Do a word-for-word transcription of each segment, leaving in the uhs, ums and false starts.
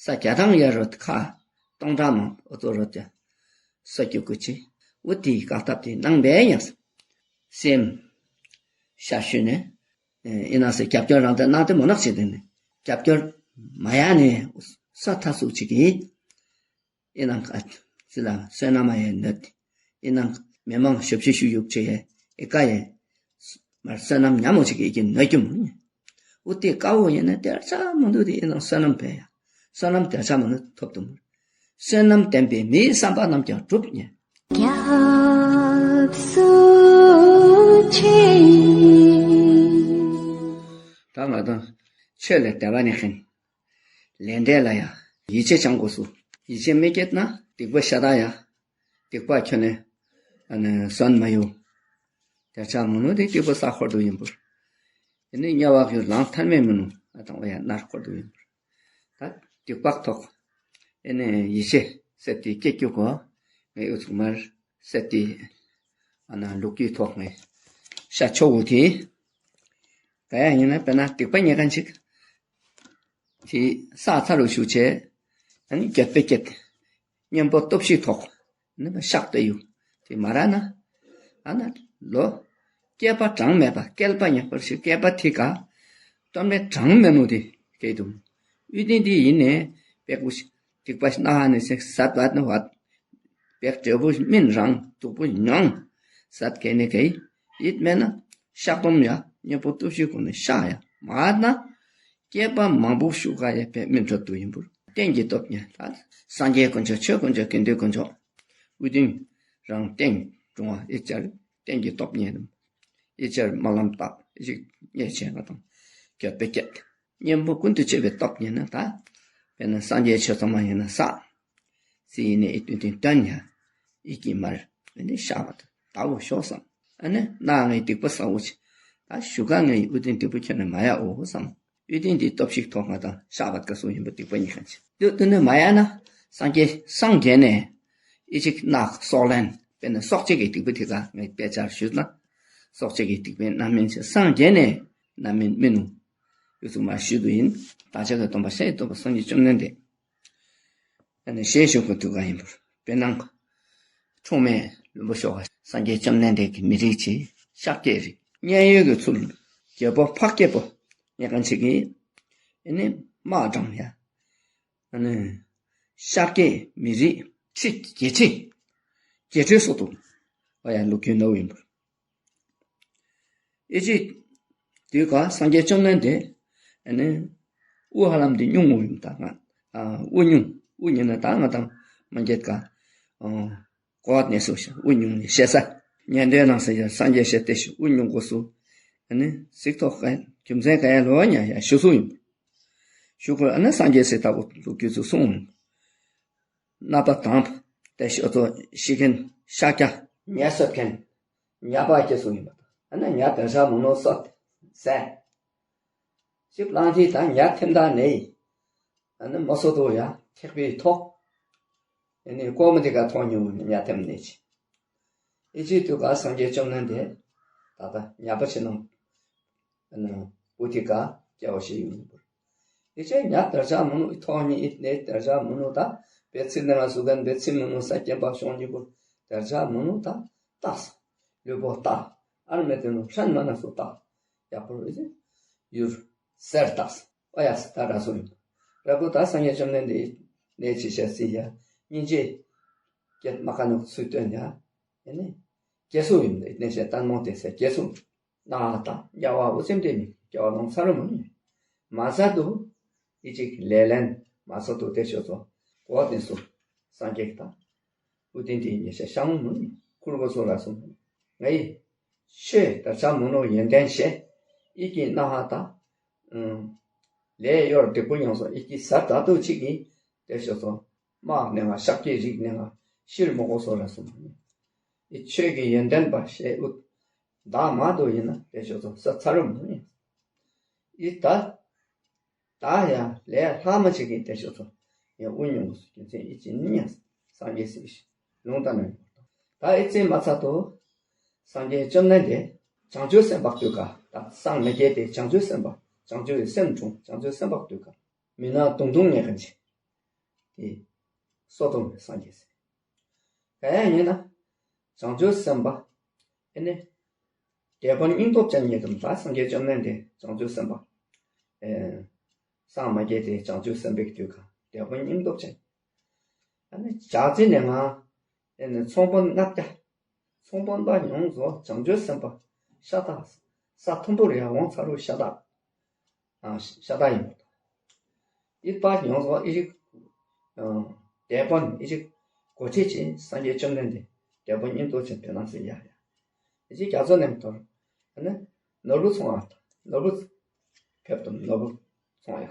ས་བརྒྱ་ཐམ་ཡ་རོ་ཁ་སྟོང་ཕྲག་མང་འོ་ཙོ་རོ་ཏེ་ས་རྒྱུ་གུ་ཅི་འོ་ཏེ་བཀག་ཐབས་ཏེ་གནང་བས་ཡང་སེམས་ཤ་ཤུ་ནས་ཨེ་ཨིན་ན་ཟེར་རྒྱབ་སྐྱོར་རང་ཏེ་གནང་ཏེ་མོ་ནག་ཅིག་ཏེ་ནི་རྒྱབ་སྐྱོར་མ་ཡ་ནས་ས་ཐ་སུ་ཅིག་གི་ཨིན་ན་ཨ་ཙི་ལ་བསོད་ནམས་མ་ཡ་ནོད་ཨིན་ན་མི་མང་ཞབས་ཕྱི་ཞུ་ཡུག་ཅིག་ཡ་ཨི་ཀ་ཡ་མར་བསོད་ནམས་ཉམ་མོ་ཅིག་གི་ཨི་ཀི་ནོད་རྒྱུ་མོ་ཨིན། འོ་ཏེ་ཀ་བོ་ཨིན་ན་ཏེ་ཆ་མོ་འདུག་ཏེ་ཨིན་ན་བསོད་ནམས་འཕེལ་ཡ་བསོད་ནམས་ཏེ་ཆ་མོ་ནི་ཐོབ་ཏུ་མོ། བསོད་ནམས་ལྡན་པས་མིའི་བསམ་པ་རྣམས་ཀྱང་འགྲུབ་ཉེ། སྐྱབས་སུ་མཆི། ད་ང་དང་ཆོས་ལས་དད་པ་ནི་ཁེན། ལས་འབྲས་ལ་ཡང་ཡིད་ཆེས་བཅང་དགོས་སུ། ཡིད་ཆེས་མི་སྐྱེད་ན་སྡིག་པ་ཤ་སྟག་ཡ། སྡིག་པ་ཁྱོན་ནས་ཨ་ནི་སོན་མ་ཡོང་། དེ་ཆ་མོ་ནུ་དེ་སྡིག་པ་བསགས་འཁོར་དུ་ཡིན་པུར། ཨ་ནི་དམྱལ་བ་གི་ལང་ཐར་མེད་མི་ནུ་ཨ་དང་བ་ཡ་ནར་འཁོར་དུ་ཡིན་པུར། ད་སྡིག་པ་ཐོག་ཨ་ནི་ཡིད་ཆེས་སད་དེ་སྐྱེ་སྐྱུག་གོ། ངའི་འུ་ཚུགས་མར་སད་དེ་ཨ་ན་ལུག་གི་ཐོག་ངའི་ཤ་ཆོ་བོ་དེ་ག་ཡ་ཡིན་ན་དཔེར་ན་སྡིག་པ་ཉེས་མཁན་ཅིག་དེ་བསགས་ཚར་རུ་ཞུ་ཆེ། ཨ་ནི་རྒྱུད་པའི་སྐད་གཉེན་པོ་སྟོབས་ཤིག་ཐོག་ནི་བཤགས་ཏེ་ཡུག་དེ་མ་ར་ན་ཨ་ན་ལོ་བསྐལ་པ་གྲངས་མེད་པ་བསྐལ་པ་ཉག་པར་ཞིག་བསྐལ་པ་དེ་ག་སྟོན་པའི་གྲངས་མེད་མོ་དེ་སྐྱེ་དུ་ཡུལ་དེ་འདི་ཡིན་ནས་བེག་པོ་སྡིག་པ་ན་ཧ་ནས་ཟད་བད་ན་བད་བེག་འབྲས་བུ་སྨིན་རང་སྡུག་པོ་མྱོང་ཟད་གེ་ནས་གེ་ཡིད་མེད་ན་བཤགས་སྡོམ་ཡ་གཉེན་པོ་སྟོབས་ཤིག་གོ་ནས་བཤགས་ཡ་མ་ན་བསྐལ་པ་མང་པོ་ཞུགས་ག་ཡ་བེ་སྨིན་འགྲུབ་ཏུ་ཡིན་པུར་རྟེན་གྱི་སྟོབས་ཉེ་ལ་སངས་རྒྱས་དཀོན་མཆོག་ཆོས་དཀོན་མཆོག་དགེ་འདུན་དཀོན་མཆོག་དབུས་གདུང་རང་སྟེང་དྲུང་བ་ཨི་ཅར་རྟེན་གྱི་སྟོབས་ཉེ་དམ་ཨི་ཅར་སྨོན་ལམ་བཏབ་ཨི་ཅིག་ཉེ་ཆེན་ང་དང་རྒྱུད་པའི་སྐད་གཉེན་པོ་ཀུན་ཏུ་སྤྱོད་པའི་སྟོབས་ཉེ་ན་ད་དཔེར་ན་སངས་རྒྱས་ཆོས་ཚང་མ་ཡིན་ན་ས་སི་ཡིན་ནས་ཨི་དོན་དོན་སྟོན་ཡ་ཨི་ཀི་མར་ཨི་ནི་ཤ་བ་ད་ད་བོ་ཤོག་སམ་ཨ་ནི་ན་ངའི་སྡིག་པ་བསགས་འོ་ཅི་ད་ཞུ་ག་ངའི་དབུས་གདུང་སྡིག་པ་ཁྱོན་ནས་མ་ཡ་འོ་སམ། དབུས་གདུང་འདི་སྟོབས་ཤིག་ཐོག་ང་དང་བཤགས་པ་དཀའ་སུ་ཡིན་པ་སྡིག་པ་ཉེས་མཁན་ཅིག་དུ་དུ་ནི་མ་ཡ་ན་སངས་རྒྱས་སངས་རྒྱས་ནས་ཨི་ཅིག་ནག་སོག་ལན་དཔེར་ན་སོག་ཅིག་གི་སྡིག་པ་དེ་ག་ངས་དཔེ་ཆར་ཞུས་ན་སོག་ཅིག་གི་སྡིག་པའི་རྣམ་སྨིན་ཆེ་སངས་རྒྱས་ནས་རྣམ་སྨིན་མི་ནུ་ཡུ་ཚུགས་མ་ཞུས་དུ་ཡིན། བདག་ཅག་གི་སྟོན་པ་ཤེས་སྟོན་པ་སངས་རྒྱས་བཅོམ་ལྡན་འདས། ཨ་ནི་ཞེས་ཞུ་གི་འདུག་ག་ཡིན་པར་དཔེར་ན། འཁྲུངས་མེད་ལུང་པ་ཤོག་སངས་རྒྱས་བཅོམ་ལྡན་འདས་ཀྱི་མི་རིགས་ཀྱི་ཤཱཀྱའི་རིགས་མཉན་ཡོད་ཀྱི་ཚུལ་རྒྱལ་པོ་འཕགས་སྐྱེས་པོ་ཉེ་ག་ཅིག་གིས་ཨ་ནི་དམག་དྲངས་ཡ་ཨ་ནི་ཤཱཀྱའི་མི་རིགས་ཁྲི་བརྒྱད་ཁྲི་བརྒྱད་ཁྲི་སོ་དུ་བ་ཡ་ལུག་གུ་ནོ་ཡིན་པར། ཨི་ཅིག་དུས་ག་སངས་རྒྱས་བཅོམ་ལྡན་འདས་ཨ་ནི་དབུ་ཧ་ལམ་འདི་སྙུང་ངོ་ཡིན་ད་ང་ཨ་དབུ་སྙུང་དབུ་ཉིན་ན་ད་ང་དང་མ་འགྱེད་ག་ཨ་གོ་བ་ནས་སུ་ཤ་དབུ་སྙུང་ནས་ཤེས་ས་ཉན་འདོད་ནང་ས་ཡ་སངས་རྒྱས་ཤེས་ཏེ་ཤི་དབུ་སྙུང་གོ་སུ་ཨ་ནི་གཟིགས་ཐོག་ག་རྒྱུ་མཚན་ག་ཡ་ལོ་ཉ་ཡ་ཞུ་སུ་ཡིན་ཞུ་ཁོ་ཨ་ནི་སངས་རྒྱས་སི་ལྟ་བུ་ལུག་གུ་ཚུ་སོང་ཡིན། ནག་པ་དང་པོ་དེ་ཤོ་ཚོ་ཤི་མཁན་ཤཱཀྱ་ཉ་སོད་མཁན་ཉ་པ་སྐྱེ་སོ་ཡིན་པ་དང་ཨ་ནི་ཉ་དེ་ཤ་མོ་ནོ་སོད་ཟེར། ཞིབ་ལང་ཐི་དང་ཉ་ཐེམ་ད་ནེ་ཨ་ནི་མོ་སོ་དོ་ཡ་ཐེག་པའི་ཐོག་ཨ་ནི་ཀོ་མི་དེ་ག་ཐོག་ཉུང་ཉ་ཐེམ་ནེ་ཅི་ཨི་ཅི་དུ་ག་སངས་རྒྱས་བཅོམ་ལྡན་འདས་ད་ལྟ་ཉ་པ་ཆེ་ནང་ཨ་ནི་བུ་དེ་ག་སྐྱེ་བ་ཞིག་ཡོང་བར། ཨི་ཅེ་ཉ་དར་ཆ་མོ་ནུ་ཐོག་ཉི་ཨི་ནེ་དར་ཆ་མོ་ནུ་ད་བེ་ཚིལ་ནང་སུ་གན་བེ་ཚིལ་མོ་ནུ་ས་སྐྱེན་པ་ཤོང་ཉི་བུ་དར་ཆ་མོ་ནུ་ད་ཏགས་ལུས་པོ་ཏགས་ཨར་མེ་དེ་ནུ་ཧྲན་མ་ན་སུ་ཏགས་ཡག་པོ་ཨི་ཅེ་ཡུར་སེར་ཏགས་ཨོ་ཡ་སི་ད་ར་སུ་ཡིན། ར་གོ་ད་སངས་རྒྱས་བཅོམ་ལྡན་འདས་ནེ་ཅི་ཤ་སི་ཡ་སྙིང་རྗེ་སྐྱེད་མ་ཁ་ནུ་ཚུལ་སྟོན་ཡ་ཨེ་ནེ་སྐྱེ་སུ་ཡིན་ནེ་ཤ་ལྟད་མོ་དེ་སེ་སྐྱེ་སུ། ནག་དང་དམྱལ་བ་འུ་ཚེམ་དེ་ནི་སྐྱེ་བ་ལོང་ཚར་མོ་ནི། མ་ཚད་དུ་ཨི་ཅིག་ལེ་ལན་མ་ཚད་དུ་དེ་ཤོ་ཚོ་གོ་དེ་སུ་སངས་རྒྱས་དང་འུ་དེ་འདི་ཉེ་ཤ་ཤ་མོ་མོ་ནི་ཁུར་གོ་སོ་ར་སོ་མོ་ནི། ངའི་ཆོས་དར་ཆ་མོ་ནོ་ཡོན་ཏན་ཤེས་ཨི་ཀི་ན་ཧ་ད་ལེ་ཡོར་དེ་པོ་ཡང་སོ་ཨི་ཀི་ས་ད་དུ་ཅིག་གི་དེ་ཤོ་ཚོ་དམག་ནེ་ང་ཤཱཀྱའི་རིགས་ནེ་ང་ཤིར་མོ་གོ་སོ་ར་སོ་མོ་ནི། ཨི་ཆོས་ཀྱི་ཡོན་ཏན་པ་ཤེས་འུ་ད་མ་དོ་ཡིན་ན་དེ་ཤོ་ཚོ་ས་ཚར་རུ་མོ་ནི། ཨི་ད་ད་ཡ་ལས་ལྷག་མ་ཅིག་གི་དེ་ཤོ་ཚོ་ཡ་དབུ་སྙུང་གོ་སུ་རྒྱུ་མཚན་ཨི་ཅི་ནི་ཡ་སངས་རྒྱས་སི་ལུང་ད་ནི། ད་ཨི་ཙི་མ་ཚད་དོ་སངས་རྒྱས་བཅོམ་ལྡན་འདས་བྱང་ཆུབ་སེམས་དཔའ་དུས་ཀ་ད་སངས་མི་རྒྱས་ཏེ་བྱང་ཆུབ་སེམས་དཔའ་བྱང་ཆུབ་ཀྱི་སེམས་འཁྲུངས་བྱང་ཆུབ་སེམས་དཔའ་དུས་ཀ་མི་ནག་དུང་དུང་ཉེ་ག་ཅི། དེ་སོ་བཏུལ་སངས་རྒྱས་ཟེར། ག་ཡང་ཡིན་ན་བྱང་ཆུབ་སེམས་དཔའ་ཨེ་ནི་དེད་དཔོན་སྙིང་སྟོབས་ཅན་ཉིད་དུ་ད་སངས་རྒྱས་བཅོམ་ལྡན་འདས་བྱང་ཆུབ་སེམས་དཔའ་ཨེ་སངས་མ་རྒྱས་ཏེ་བྱང་ཆུབ་སེམས་དཔའི་དུས་ག་དེད་དཔོན་སྙིང་སྟོབས་ཅན། ཨ་ནི་བྱ་རྫི་ནས་ང་ཨེ་ནི་ཚོང་དཔོན་ལྔ་བརྒྱ། ཚོང་དཔོན་པ་ཡོངས་རྫོགས་བྱང་ཆུབ་སེམས་དཔའ་ཤ་སྟག། ས་མཐོན་པོ་རུ་ཡང་འོང་ཚར་རུ་ཤ་སྟག། ཨ་ཤ་སྟག་ཡིན་པ་དང་། ཨི་པ་ཡོངས་རྫོགས་ཨི་རིག་ཨ་དེད་དཔོན་ཨི་རིག་གོ་ཁྲིད་ཅིག་སངས་རྒྱས་བཅོམ་ལྡན་འདས་དེད་དཔོན་སྙིང་སྟོབས་ཅན་དེ་ནང་སེ་ཡ་ཡ། ཨི་ཅིག་རྒྱ་མཚོ་ནས་མཐོ་རུ། ཨ་ནི་ནོར་བུ་ཚོང་བ་དང་ནོར་བུ་ཕེབས་དང་ནོར་བུ་ཚོང་ཡ།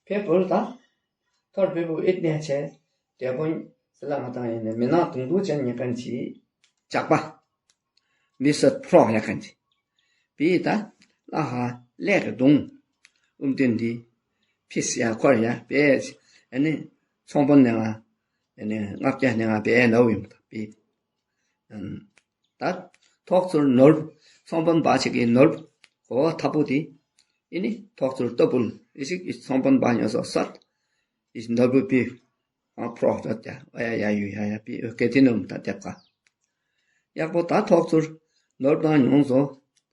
ཕེབས་བུ་ལ་ད། ཐོར་ཕེབས་བུ་ཨིད་ནས་ཆེ། དེད་དཔོན་ཟེར་ལ་ང་དང་ཡིན་ནས་མི་ནག་དུང་དུང་ཅན་ཉེ་མཁན་གྱི་ཇག་པ། མི་སོད་ཕྲོག་ཡ་མཁན་གྱི། བི་ད་ལ་ཧ་ལས་ཀྱི་དུང་། ཨུམ་ཏིན་འདི་ཕིས་ཡ་ཁོར་ཡ་བེས། ཨ་ནི་ཚོང་དཔོན་ནས་ང་ཨ་ནི་ལྔ་བརྒྱ་ནས་ང་བེས་ནའུ་ཡིན་པ་བི། ད་ཐོག་ཚུར་ནོར་བུ་ཚོང་དཔོན་པ་ཅིག་གི་ནོར་བུ་གོ་ཐ་བུ་དེ་ཨི་ནི་ཐོག་ཚུར་ལྟོ་བུལ་ཨི་ཞིག་ཨི་ཚོང་དཔོན་པ་ཉོ་སོ་སོད་ཨི་ནོར་བུ་བི་ཨ་ཕྲོག་ཏོ་ཏེ་ཨ་ཡ་ཡ་ཡུ་ཡ་ཡ་བི་ཨོ་ཀེ་དེ་ནོམ་ད་ཏེ་ཀ་ཡག་པོ་ད་ཐོག་ཚུར་ནོར་བུ་དང་ཉོ་སོ་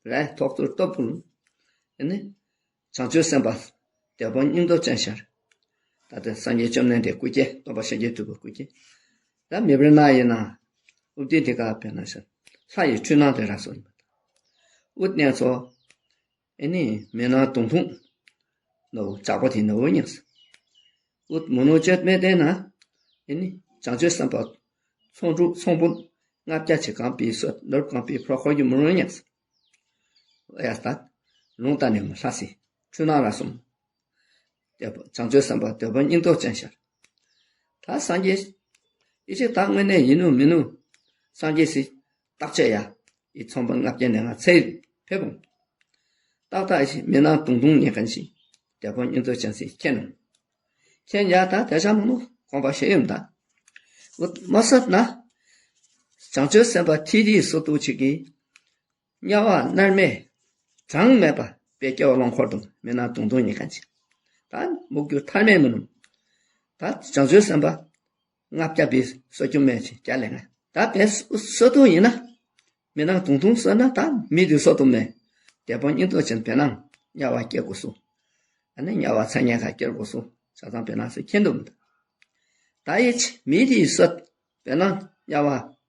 རེ་ཐོག་ཚུར་ལྟོ་བུལ་ཨི་ནི། བྱང་ཆུབ་སེམས་དཔའ་དེད་དཔོན་སྙིང་སྟོབས་ཅན་ཤར། ད་ལྟ་སངས་རྒྱས་བཅོམ་ལྡན་འདས་སྐུ་སྐྱེ་སྟོན་པ་ཤཱཀྱ་ཐུབ་པ་སྐུ་སྐྱེ། ད་མི་བར་ན་ཡིན་ན་ཨུ་ཏི་དེ་ག་བེ་ན་ཤར་ལྷ་ཡི་འཁྲུལ་སྣང་དེ་ར་སོ་ཡིན་པ་དང་། ཨུ་ཏི་ཚོ་ཨེ་ནི་མི་ནག་དུང་དུང་ནོ་ཇག་པ་དེ་ནོ་ཉིས། ཨུ་ཏི་མུ་ནུ་ཅོད་མེད་དེ་ན་ཨེ་ནི་བྱང་ཆུབ་སེམས་དཔའ་ཚོང་དྲུག་ཚོང་དཔོན་ལྔ་བརྒྱ་ཅིག་གང་པི་སོད་ནོར་གང་པི་ཕྲོག་ཁོར་གྱི་མུ་ནུ་ཉིས། ཨེ་ཡ་ད། ལུང་བསྟན་ནས་མ་ལྷ་སྲིན། འཁྲུལ་སྣང་ར་གསུམ། དེད་དཔོན་བྱང་ཆུབ་སེམས་དཔའ་དེད་དཔོན་སྙིང་སྟོབས་ཅན་ཤར། ད་སངས་རྒྱས། ཨི་ཅིག་ད་དངོས་གནས་ཡིན་ནུ་མིན་ནུ། སངས་རྒྱས་སི་བརྟག་དཔྱད་ཡ། ཨི་ཚོང་དཔོན་ལྔ་བརྒྱ་ནས་ང་ཚེ་ཕེབས་འོང་། ཏག་ཏག་ཨི་ཅིག་མི་ནག་དུང་དུང་ཉེ་མཁན་ཞིག་དེད་དཔོན་སྙིང་སྟོབས་ཅན་ཞིག་མཁྱེན་ནུ། མཁྱེན་ཡ་ད་དེ་ཅག་མུ་ནུ་དགོངས་པ་བཞེས་ཡོང་ད། འོ་མ་སོད་ན། བྱང་ཆུབ་སེམས་དཔའ་ཐི་དི་སོ་ཏུ་ཅིག་གི་དམྱལ་བ་མནར་མེད་གྲངས་མེད་པ་བེ་སྐྱེ་བ་ལོངས་འཁོར་དུ་མི་ནག་དུང་དུང་ཉེ་མཁན་ཅིག་ད་མུ་གྱུར་ཐར་མེད་མི་ནུ། ད་བྱང་ཆུབ་སེམས་དཔའ་ལྔ་བརྒྱ་བི་སོད་རྒྱུ་མེད་ཅིག་བརྒྱ་ལས་ང་ད་བེ་སོད་དུ་ཡིན་ན། མི་ནག་དུང་དུང་སོད་ན་ད་མི་དུ་སོད་དུ་མེད། དེད་དཔོན་སྙིང་སྟོབས་ཅན་བེ་ནང་དམྱལ་བ་སྐྱེ་དགོས་སུ། ཨ་ནི་དམྱལ་བ་ཚ་ཉེ་ཁ་སྐྱེ་དགོས་སུ། ཆ་ཚང་བེ་ནང་སུ་མཁྱེན་དུ་མི་ད། ད་ཡིད་མི་དེ་སོད་བེ་ནང་དམྱལ་བ་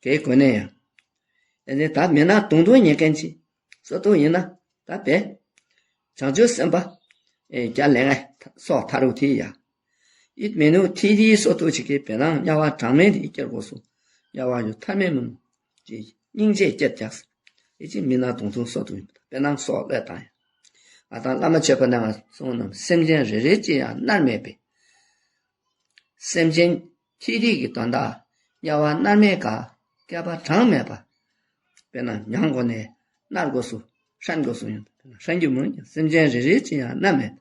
གེ་གོ་ནས་ཡང་། ཨེ་ནི་ད་མི་ནག་དུང་དུང་ཉེ་མཁན་ཅིག་སོད་དུ་ཡིན་ན་ད་བེ། བྱང་ཆུབ་སེམས་དཔའ་ཨེ་བརྒྱ་ལས་ང་སོད་ཐ་རུ་ཐི་ཡ། ཨིད་མི་ནུ་ཐི་དི་སོད་དུ་ཅིག་གི་བེ་ནང་དམྱལ་བ་གྲངས་མེད་དེ་སྐྱེ་དགོས་སུ། དམྱལ་བ་ཡུ་ཐར་མེད་མི་ནུ། ཅིག་སྙིང་རྗེ་སྐྱེད་ཀྱག་སི། ཨི་ཅིག་མི་ནག་དུང་དུང་སོད་དུ་ཡིན་པ་བེ་ནང་སོད་ལས་དང་ཡ། ང་དང་བླ་མ་མཆོད་པ་ནང་གསུངས་ནམ་སེམས་ཅན་རེ་རེ་ཅིག་ཡང་མནར་མེད་པའི། སེམས་ཅན་ཐི་དི་གི་དོན་དག་དམྱལ་བ་མནར་མེད་ཀ་བསྐལ་པ་གྲངས་མེད་པ། བེ་ནང་མྱང་དགོས་ནས་མནར་དགོས་སུ་ཧྲན་དགོས་སུ་ཡིན་ཧྲན་རྒྱུ་མུ་ནུ་སེམས་ཅན་རེ་རེ་ཅིག་ཡང་མནར་མེད།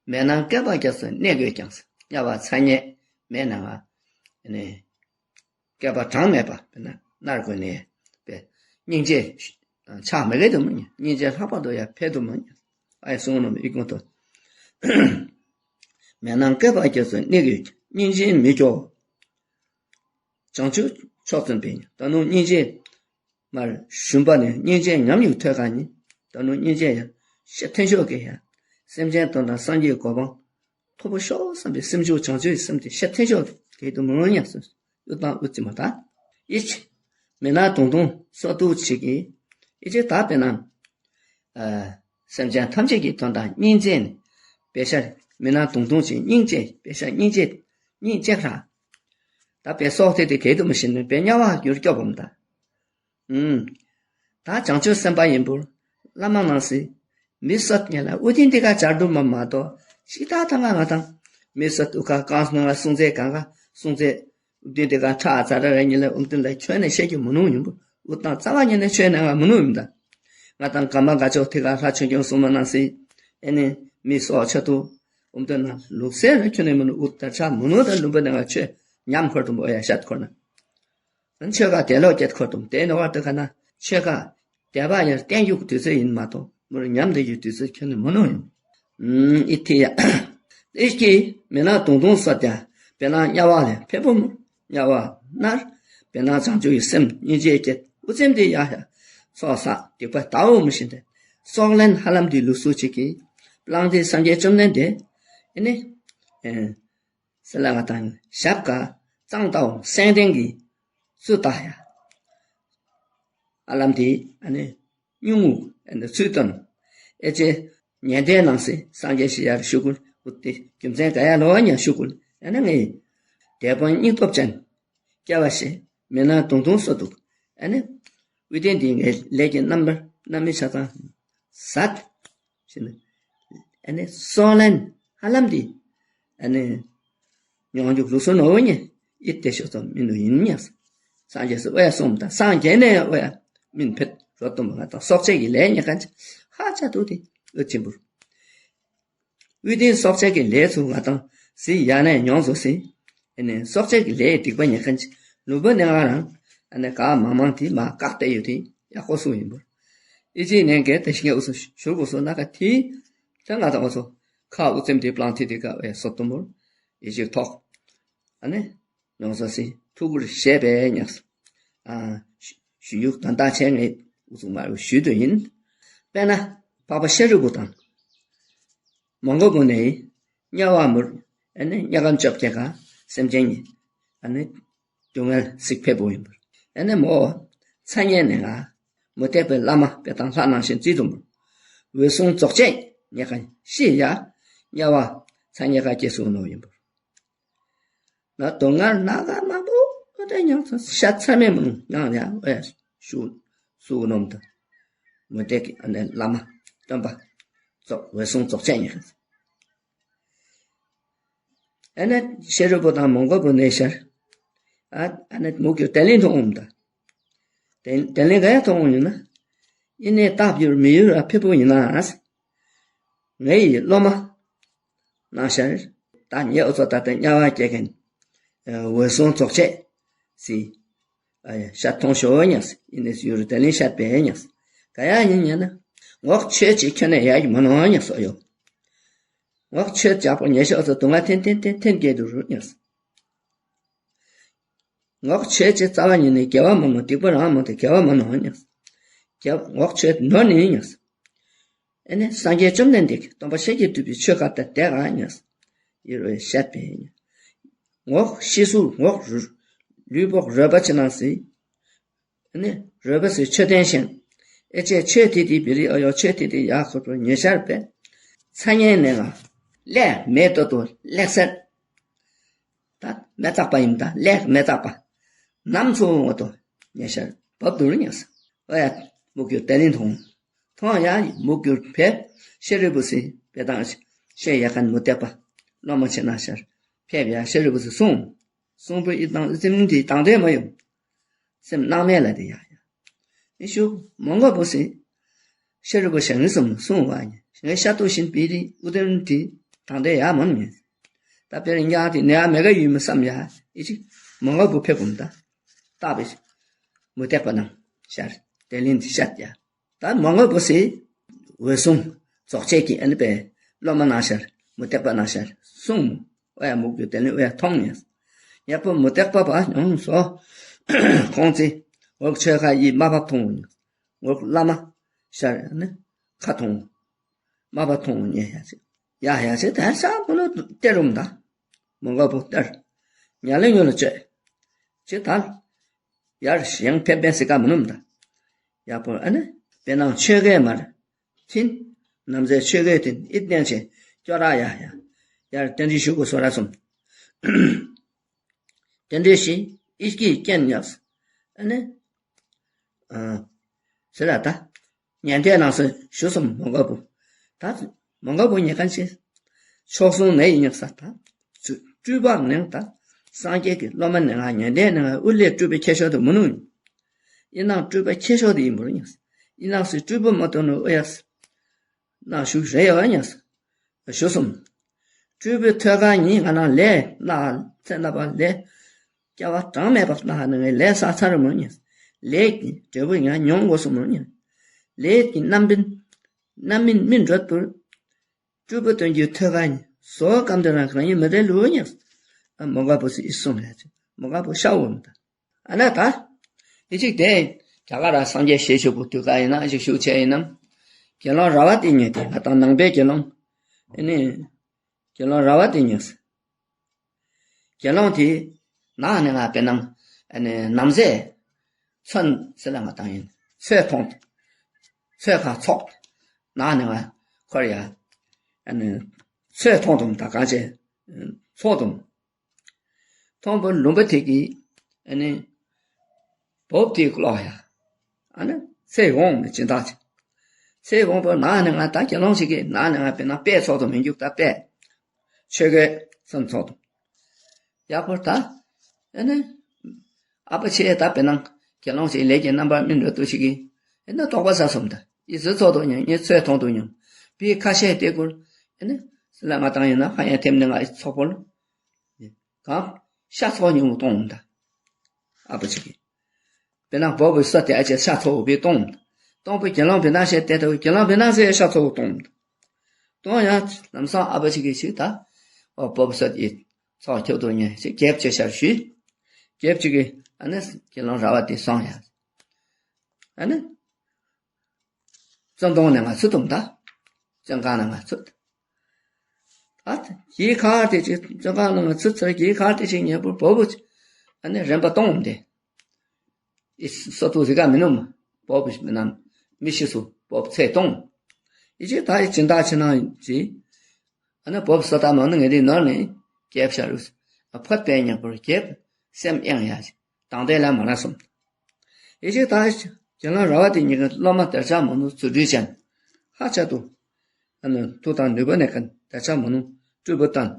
མེ་ནང་བསྐལ་པ་བརྒྱ་སུ་གནས་དགོས་ཀྱང་སུ་དམྱལ་བ་ཚ་ཉེ་མེ་ནང་ང་ནས་བསྐལ་པ་གྲངས་མེད་པ་བེ་ནང་མནར་དགོས་ནས་བེ་སྙིང་རྗེ་ཆགས་མི་དགོས་དུ་མུ་ནུ་སྙིང་རྗེ་ལྷག་པར་དུ་ཡང་འཕེལ་དུ་མུ་ནུ་ཨ་ཡ་གསུངས་ནུ་མི་ཨི་ཀུན་ཏུ། མེ་ནང་བསྐལ་པ་བརྒྱ་སུ་གནས་དགོས་སྙིང་རྗེ་མི་སྐྱོ། བྱང་ཆུབ་མཆོག་བཙུན་པས་ད་ནུ་སྙིང་རྗེ། མར་ཞུམ་པ་ནས་སྙིང་རྗེ་ཉམས་ཡུག་ཐོས་ག་ནི། ད་ནུ་སྙིང་རྗེ་ཡང་ཤེས་ཐོན་ཤོག་གི་ཡང་སེམས་ཅན་དོན་དང་སངས་རྒྱས་གོ་འཕང་ཐོབ་པོ་ཤོག་བསམ་པའི་སེམས་མཆོག་བྱང་ཆུབ་ཀྱི་སེམས་དེ་ཤེས་ཐོན་ཤོག་གི་དུ་མུ་ནུ་ཡང་སུ་ཡུ་དང་ཨུ་ཙི་མ་ད། ཨི་ཅི། མི་ནག་དུང་དུང་སོད་དུ་ཅིག་གི་ཨི་ཅི་ད་བེ་ནང་། ཨ་སེམས་ཅན་ཐམས་ཅད་ཀྱི་དོན་དག་སྙིང་རྗེ་ནི་བེ་ཤ་མི་ནག་དུང་དུང་ཅིག་སྙིང་རྗེ་བེ་ཤ་སྙིང་རྗེ་སྙིང་རྗེ་ར། ད་བེ་སོགས་དེ་དེ་གས་དུ་མི་ཤེས་ནས་བེ་དམྱལ་བ་གྱུར་སྐྱོབ་བམ་ད། ཨུམ། ད་བྱང་ཆུབ་སེམས་དཔའ་ཡིན་པོ། བླ་མ་ནང་སི། མི་སོད་ཉེ་ལ་ཨུ་ཏི་འདི་ག་སྦྱར་དུ་མ་མ་གཏོགས། ཤི་ད་ད་ང་ང་དང་། མི་སོད་ཨུ་ཁ་གང་སྣང་ལ་སྲུང་བརྩི་གང་ག་སྲུང་བརྩི། ཨུ་ཏི་འདི་ག་ཁྲ་ཨ་ཙ་ར་ར་ཉེ་ལ་ཨུམ་ཏི་ལ་ཁྱོད་ནས་བཤད་རྒྱུ་མི་ནུ་ཡིན་པོ། ཨུ་དང་རྩ་བ་ཉེ་ནས་ཁྱོད་ནས་ང་མི་ནུ་ཡིན་ད། ང་དང་ཀ་མ་ག་ཅོ་ཐི་ག་ལྷ་ཆོས་སྐྱོང་སྲུང་མ་ནང་སི། ཨེ་ནི་མི་སོད་ཆ་དུ། ཨུམ་ཏི་ན་ལུག་སེ་ར་ཁྱོད་ནས་མི་ནུ་ཨུ་ད་ཁྲ་མི་ནུ་ད་ལུམ་པ་ནས་ང་ཁྱོད་ཉམས་འཁོར་དུ་མོ་ཡ་ཤད་འཁོར་ན། ཆོས་ཁ་དེ་ལོ་སྐྱེད་ཁོ་དུམ་དེ་ནོ་བར་དུ་ཁ་ན་ཆོས་ཁ་དེ་བ་ཡར་བསྟན་རྒྱུ་དུས་ཚོད་ཡིན་མ་གཏོགས་མུར་ཉམས་དེ་རྒྱུ་དུས་ཚོད་ཁྱོད་ནི་མུ་ནུ་ཡིན། ཨི་ཐི་ཡ། ཨི་ཀི་མི་ནག་དུང་དུང་སོད་ཀྱང་དཔེར་ན་དམྱལ་བ་ལས་ཕེབས་པོ་མོ། དམྱལ་བ་མནར། དཔེར་ན་བྱང་ཆུབ་ཀྱི་སེམས་སྙིང་རྗེ་བསྐྱེད། འུ་ཙམ་དེ་ཡང་ཡང་ཚོགས་བསགས་སྡིག་པ་དག་འོང་མི་ཤེས་ཏེ། སྲོག་ལན་ཧ་ལམ་དེ་ལུགས་སྲོལ་ཅིག་གི་བླངས་ཏེ་སངས་རྒྱས་བཅོམ་ལྡན་འདས་ཨེ་ནི་ཨེ་སེ་ལ་ང་དང་ཞབས་ཀ་གཙང་དག་སེང་ལྡེང་གི་ཚུལ་དག་ཡང་ཧ་ལམ་དེ་ཨ་ནི་སྙུང་ངུ་ཨ་ནི་ཚུལ་དང་། ཨེ་ཅེ་ཉན་ཐོས་རྣམས་སེ་སངས་རྒྱས་ཤི་ཡར་ཞུ་ཀུན་འུ་ཏེ་རྒྱུ་མཚན་ག་ཡ་ལོ་བ་ཉ་ཞུ་ཀུན་ཨ་ནི་ངའི་དེད་དཔོན་སྙིང་སྟོབས་ཅན་སྐྱེ་བ་ཤེས་མི་ནག་དུང་དུང་སོད་དུག་ཨ་ནི་འུ་ཏེ་འདི་ངའི་ལས་ཀྱི་རྣམ་པར་རྣམ་སྨིན་ཆ་ཚང་ཟད། ཨ་ནི་སྲོག་ལན་ཧ་ལམ་དེ་ཨ་ནི་མྱོང་འཇུག་ལུགས་སྲོལ་ནོར་བོ་ཉེ་ཨི་ཏེ་ཤོག་ཙམ་མི་ནུ་ཡིན་ཉག་སངས་རྒྱས་སུ་ཨོ་ཡ་སོང་ད་སངས་རྒྱས་ནས་ཨོ་ཡ་མིན་ཕེད་རོ་ཏོམ་ང་དང་སྲོག་གཅོད་ཀྱི་ལས་ཉེ་ཁན་ཧ་ཅ་དུ་དེ་ཨོ་ཆེན་པོ། འུ་ཏེ་སྲོག་གཅོད་ཀྱི་ལས་ཚུ་ང་དང་སི་ཡ་ནས་མྱོང་ཚུ་སི། ཨ་ནི་སྲོག་གཅོད་ཀྱི་ལས་སྡིག་པ་ཉེ་ཁན་ལུ་བོ་ནས་ང་རང་ཨ་ནི་ག་མང་མང་དེ་མ་བཀག་སྟེ་ཡོད་དེ་ཡག་པོ་སུ་ཡིན་པོ། ཨི་ཅི་ནས་གལ་ཏེ་ཤི་ངེ་ཨུ་སུ་ཞུ་བོ་སུ་ན་ག་དེ་ད་ང་དང་ཨུ་སུ་ཁ་ཨུ་ཙམ་དེ་པླང་ཐི་དེ་ག་ཨེ་སོ་ཏོ་མོར་ཨི་ཅི་ཐོག་ཨ་ནི་ཡོངས་སུ་ཐུགས་ཁུར་བཞེས་པས་ཉག་ཨ་ཞུ་ཡུག་དོན་དག་ཆེན་ངེ་འུ་ཚུགས་མ་རུ་ཞུ་དུ་ཡིན། དཔེར་ན་འཕགས་པ་ཤཱ་རིའི་བུ་དང་མོའུ་འགལ་བུ་ནི་དམྱལ་བ་མུར་ཨ་ནི་དམྱལ་ཁམས་བཅོ་བརྒྱད་ཀ་སེམས་ཅན་ཉིད་ཨ་ནི་སྡུག་བསྔལ་སིག་ཕེབས་པོ་ཡིན་པར་ཨ་ནི་མོ་ཚ་ཉེ་ནས་ང་མུ་སྟེགས་པའི་བླ་མ་དཔེ་དང་ལྷ་ནང་བཞིན་བརྩི་དུ་མོ་འོད་སྲུང་རྫོགས་བྱེད་ཉེ་ཁ་ཤི་ཡ་དམྱལ་བ་ཚ་ཉེ་ཁ་སྐྱེ་སུ་ནོ་ཡིན་པར། ན་དོ་ངར་ན་ག་མང་པོ་ཨ་ཏེ་ཉང་ཚ་ཤ་ཚ་མེད་མོ་ནང་ཡང་ཨེ་ཞུ་སུ་ནོམ་ད། མུ་སྟེགས་ཀྱི་ཨ་ནི་བླ་མ་སྟོན་པ་རྫོགས་འོད་སྲུང་རྫོགས་བྱེད་ཉེ་ཁ་ཨ་ནི་ཤཱ་རིའི་བུ་དང་མོའུ་འགལ་བུ་ནས་ཤར། ཨ་ཨ་ནི་མུ་གུ་དེ་ལིན་ཐོང་འོམ་ད། དེ་དེ་ལིན་ག་ཡ་ཐོང་འོམ་ཡིན་ན། ཨི་ནས་བཏགས་ཡུལ་མི་ཡུལ་ཨ་ཕེབས་པོ་ཡིན་ན། ངའི་སློབ་མ་ནང་ཤར། ད་ཉེ་འུ་ཚོ་ད་ལྟ་དམྱལ་བ་སྐྱེ་མཁན་འོད་སྲུང་རྫོགས་བྱེད་སི་ཨ་ཡ་ཤ་ཐོང་ཤོ་ཉག་སི་ཨི་ནས་ཡུལ་དེ་ལིན་ཤར་པས་ཉག་སི་ག་ཡ་ཡིན་ཉེ་ན། ངོག་ཆོས་ཅིག་ཁྱོད་ནས་ཡ་གི་མ་ནོ་ཉག་སོ་ཡོ། ངོག་ཆོས་ཅག་པོ་ཉེ་ཤོག་ཚོ་དུང་ང་འཐེན་འཐེན་འཐེན་འཐེན་སྐྱེ་དུ་རུ་ཉག་སི། ངོག་ཆོས་ཅིག་རྩ་བ་ཉིད་ནས་དགེ་བ་མ་ནོ་སྡིག་པ་རང་མ་ནོ་དགེ་བ་མ་ནོ་ཉག་སི། དགེ་ངོག་ཆོས་ནོར་ནི་ཉག་སི། ཨེ་ནི་སངས་རྒྱས་བཅོམ་ལྡན་འདས་ཀྱི་སྟོན་པ་ཤཱཀྱ་ཐུབ་པའི་ཆོས་ཁ་ད་དེ་ག་ཉག་སི། ཡི་རོ་ཤད་པས་ཉག་སི། ངོག་ཤི་སུ་ངོག་རུ་ལུས་པོ་རོལ་པ་ཆེ་ནང་སི། ཨ་ནི་རོལ་པ་སི་ཆོས་སྟོན་ཤིང་། ཨེ་ཅེ་ཆོས་དེ་དེ་བི་རི་ཨ་ཡོ་ཆོས་དེ་དེ་ཡ་ཁོ་པོ་ཉེ་ཤར་པས། ཚ་ཉེ་ནས་ང་ལས་མེད་དོ་དོ་ལེགས་སེ། ད་མེ་བཙག་པ་ཡིན་ད་ལས་མེ་བཙག་པ། ནམ་ཚོ་འོ་དོ་ཉེ་ཤར་བབ་དུ་རུ་ཉག་སི། ཨོ་ཡ་མུ་གུ་དེ་ནི་མཐོང་། མཐོང་ཡ་མུ་གུ་ཕེབས་ཤཱ་རིའི་བུ་སི་དཔེ་དང་ཤེས་ཡ་ཁན་མུ་སྟེགས་པ་སློབ་མ་ཆེ་ནང་ཤར་ཕེབས་ཡ་ཤཱ་རིའི་བུ་སི་གསུངས། གསུངས་པོ་ཨི་དང་ཨི་ཙམ་དེ་དང་དེ་མ་ཡོང་། སེམས་སྣང་མེད་ལ་དེ་ཡ་ཡ། ཨི་ཤུ་མོའུ་འགལ་བུ་སི་ཤཱ་རིའི་བུ་ཞང་ངི་སུམ་གསུང་བ་ཡིན། ཞང་ངི་ཤ་ཏུ་བཞིན་པི་རི་ཨུ་དེམ་དི་དང་དེ་ཡ་མོན་མེད། ད་པེ་རི་ཉག་དེ་ནེ་ཨ་མེ་ག་ཡུལ་མི་བསམ་ཡ་ཨི་ཅིག་མོའུ་འགལ་བུ་ཕེབས་བུམ་ད། ད་པེ་མུ་སྟེགས་པ་ནང་ཤར་དེ་ལིན་དི་ཤད་ཡ། ད་མོའུ་འགལ་བུ་སི་འོད་སྲུང་རྫོགས་བྱེད་ཀྱི་ཨ་ནི་པེ་སློབ་མ་ནང་ཤར་མུ་སྟེགས་པ་ནང་ཤར་གསུང་མོ། ཨོ་ཡ་མུ་གུ་དེ་ནི་ཨོ་ཡ་མཐོང་ཡ། ཡ་པོ་མུ་སྟེགས་པ་པ་ཡོངས་སོ། ཁོང་ཚེ་འོག་ཆོས་ཁ་ཡི་མ་བབ་མཐོང་ཡ། འོག་བླ་མ་ཤར་ཨ་ནི་ཁ་མཐོང་། མ་བབ་མཐོང་ཉེ་ཡ་ཚེ། ཡ་ཡ་ཚེ་ད་ས་མོ་ནོ་སྟེར་རུམ་ད། མོའུ་འགལ་བུ་སྟེར། ཉ་ལེ་ཉོ་ལ་བཅོས། ཅི་ད། ཡར་ཞེང་ཕེབས་པའི་སི་ཀ་མི་ནུམ་ད། ཡ་པོ་ཨ་ནི་དཔེར་ན་ཆོས་གོས་མར་ཐིན། ནམ་ཟེར་ཆོས་གོས་ཐིན་ཨིད་ནན་ཆེ་སྐྱོ་ར་ཡ་ཡ། ཡར་རྟེན་འབྲེལ་ཞུ་དགོས་སོ་ར་སོང་། རྟེན་འབྲེལ་ཞི་ཨིད་ཀྱིས་རྐྱེན་ཉག་སི། ཨ་ནི། ཨ། ཟེར་ར་ད། ཉན་ཐོས་ནང་སུ་ཞུ་སོང་མོའུ་འགལ་བུ། ད་མོའུ་འགལ་བུ་ཉེ་ཁན་ཆེ། ཆོས་སྲུང་ནས་ཡིན་ཉག་ས་ད། སྤྲུལ་པ་ནང་ད། སངས་རྒྱས་ཀྱི་སློབ་མ་ནས་ང་ཉན་ཐོས་ནས་ང་ཨུ་ལས་སྤྲུལ་པའི་ཁྱད་ཆོས་དུ་མི་ནུ། ཡིན་ནང་སྤྲུལ་པའི་ཁྱད་ཆོས་དུ་ཡིན་པོ་ཉག་སི། ཡིན་ནང་སི་སྤྲུལ་པ་མ་གཏོགས་ནུ་ཨུ་ཡ་སི། ནང་ཞུགས་རེ་ཡོད་ཉག་སི། ཞུ་སོང་། སྤྲུལ་པའི་ཐོད་རྒལ་ཉིད་ང་ནང་ལས་ན་ཚེ་ན་པ་ལས། སྐྱེ་བ་གྲངས་མེད་པ་ན་ནི་ངའི་ལས་བསགས་ཚར་མོ་ཉག་སི། ལས་ཀྱི་འབྲས་བུ་ཡང་མྱོང་དགོས་སོ་མོ་ཉག་སི། ལས་ཀྱི་རྣམ་སྨིན་རྣམ་སྨིན་སྨིན་འགྲོ་དུ། སྤྲུལ་པ་སྟོན་རྒྱུའི་ཐོད་རྒལ་ཉིད་ ཟོ་སྐམ་དེ་རང་ཁ་ཡིན་མི་དེ་ལུ་ཉག་མོ་ག་པོ་སི་ཨི་སུང་ཡ་ཅིག་མོ་ག་པོ་ཤ་འོ་མི་ད། ཨ་ན་ད་ཨི་ཅིག་དེ་རྒྱ་གར་ར་སངས་རྒྱས་ཞེས་བྱ་བུ་དུས་ཀ་ཡིན་ན་ཨི་ཅིག་ཤུགས་ཆེ་ཡིན་ནམ། དགེ་སློང་ར་བ་དེ་ཉིད་དེ་ང་དང་ནང་པའི་དགེ་སློང་ཨེ་ནི་དགེ་སློང་ར་བ་དེ་ཉིད། དགེ་སློང་དེ་ནང་ནས་ང་དཔེར་ན་ཨ་ནི་ནམ་ཟེ་ཚོན་ཟེར་ལ་ང་དང་ཡིན་ཚོས་མཐོང་། ཚོས་ཁ་ཚོགས། ནང་ནས་ང་ཁོར་ཡ་ཨ་ནི་ཚོས་མཐོང་དུམ་ད་གང་བྱེད་ཚོགས་དུམ། མཐོང་བུ་ལུང་པ་དེ་གི་ཨ་ནི་བོབ་དེ་ཀློག་ཡ། ཨ་ནི་ཚེ་འོང་མི་སྦྱིན་བདག་ཅིག་ཚེ་འོང་བུ་ནང་ནས་ང་ད་དགེ་སློང་ཞིག་གི་ནང་ནས་ང་དཔེར་ན་དཔེ་ཚོགས་དུམ་མི་འགྱུར་ད་དཔེ། ཆོས་གོས་སམ་ཚོགས་དུམ། ཡག་པོ་ད། ཨ་ནི། ཨ་པ་ཆེ་ད་དཔེར་ན་དགེ་སློང་ཞིག་ལས་ཀྱི་རྣམ་པར་སྨིན་འགྲོ་དུ་ཞིག་གི་ཨ་ནི་དོགས་པ་ཟ་སོམ་ད། ཨི་ཟི་ཚོགས་དུ་ཉམས་ངས་ཚོས་མཐོང་དུ་ཉམས། པི་ཁ་ཤས་དེ་ཀུན་ཨ་ནི་སི་ལ་ང་དང་ཡིན་ན་ཧ་ཡང་ཐེམ་ནི་ང་ཨི་ཚོགས་པོ་ལ་གང་ཤ་ཚོགས་ཉུང་གཏོང་འོང་ད། ཨ་པ་ཆེ་གི་དཔེར་ན་བོ་བུ་ས་དེ་ཨ་ཅེ་ཤ་ཚོགས་བུ་པི་གཏོང་འོང་ད། གཏོང་བུ་དགེ་སློང་བི་ན་ཤེས་དེ་ད་དགེ་སློང་བི་ན་ཤེས་ཤ་ཚོགས་བུ་གཏོང་འོང་ད། གཏོང་ཡང་ལམ་སང་ཨ་པ་ཆེ་གི་ཞིག་ད། ཨོ་བོ་བུ་ས་དེ་ཚོགས་ཁྱོད་དུ་ཉན་ཞེས་རྒྱལཔོ་ཅེས་ཤར་ཞུས། རྒྱལཔོ་ཅིག་གིས་ཨ་ནི་དགེ་སློང་ར་བ་དེ་སོང་ཡ། ཨ་ནི་བཙོན་དོང་ནས་ང་ཚུད་དུམ་ད། བཙོན་ཁང་ནས་ང་ཚུད། ཨ་ཡི་ཁར་དེ་ཅིག་བཙོན་ཁང་ནས་ང་ཚུད་ཚར་ཡི་ཁར་དེ་ཅིག་ཉེ་པོ་བོ་བུ་ཅིག་ཨ་ནི་རིམ་པ་གཏོང་འོང་དེ། ཨི་ས་ཏུ་ཟི་ག་མི་ནུམ། བོ་བུ་མི་ནམ་མི་ཤི་སུ་བོ་བུ་ཚེ་གཏོང་། ཨི་ཅིག་ད་ཨི་སྦྱིན་བདག་ཕྱི་ནང་ཅིག་ཨ་ནི་བོ་བུ་ས་ད་མ་ནི་ངེ་དེ་ནོར་ནི་རྒྱལཔོ་ཤར་རུ་ཨ་ཕོད་པའི་ཉག་པོར་རྒྱལཔོ་སེམས་གཡེང་ཡ་ཅིག་དང་དེ་ལ་མ་ར་སོམ། ཨི་ཅིག་ད་དགེ་སློང་ར་བ་དེ་ཉིད་ཀྱི་སློབ་མ་དར་ཆ་མོ་ནུ་ཚུ་སྦྲུལ་ཅན་ཧ་ཆ་དུ་ཨ་ནི་མཐུ་དང་ནུས་པ་ནས་ཀན་དར་ཆ་མོ་ནུ་སྤྲུལ་པ་བཏང་།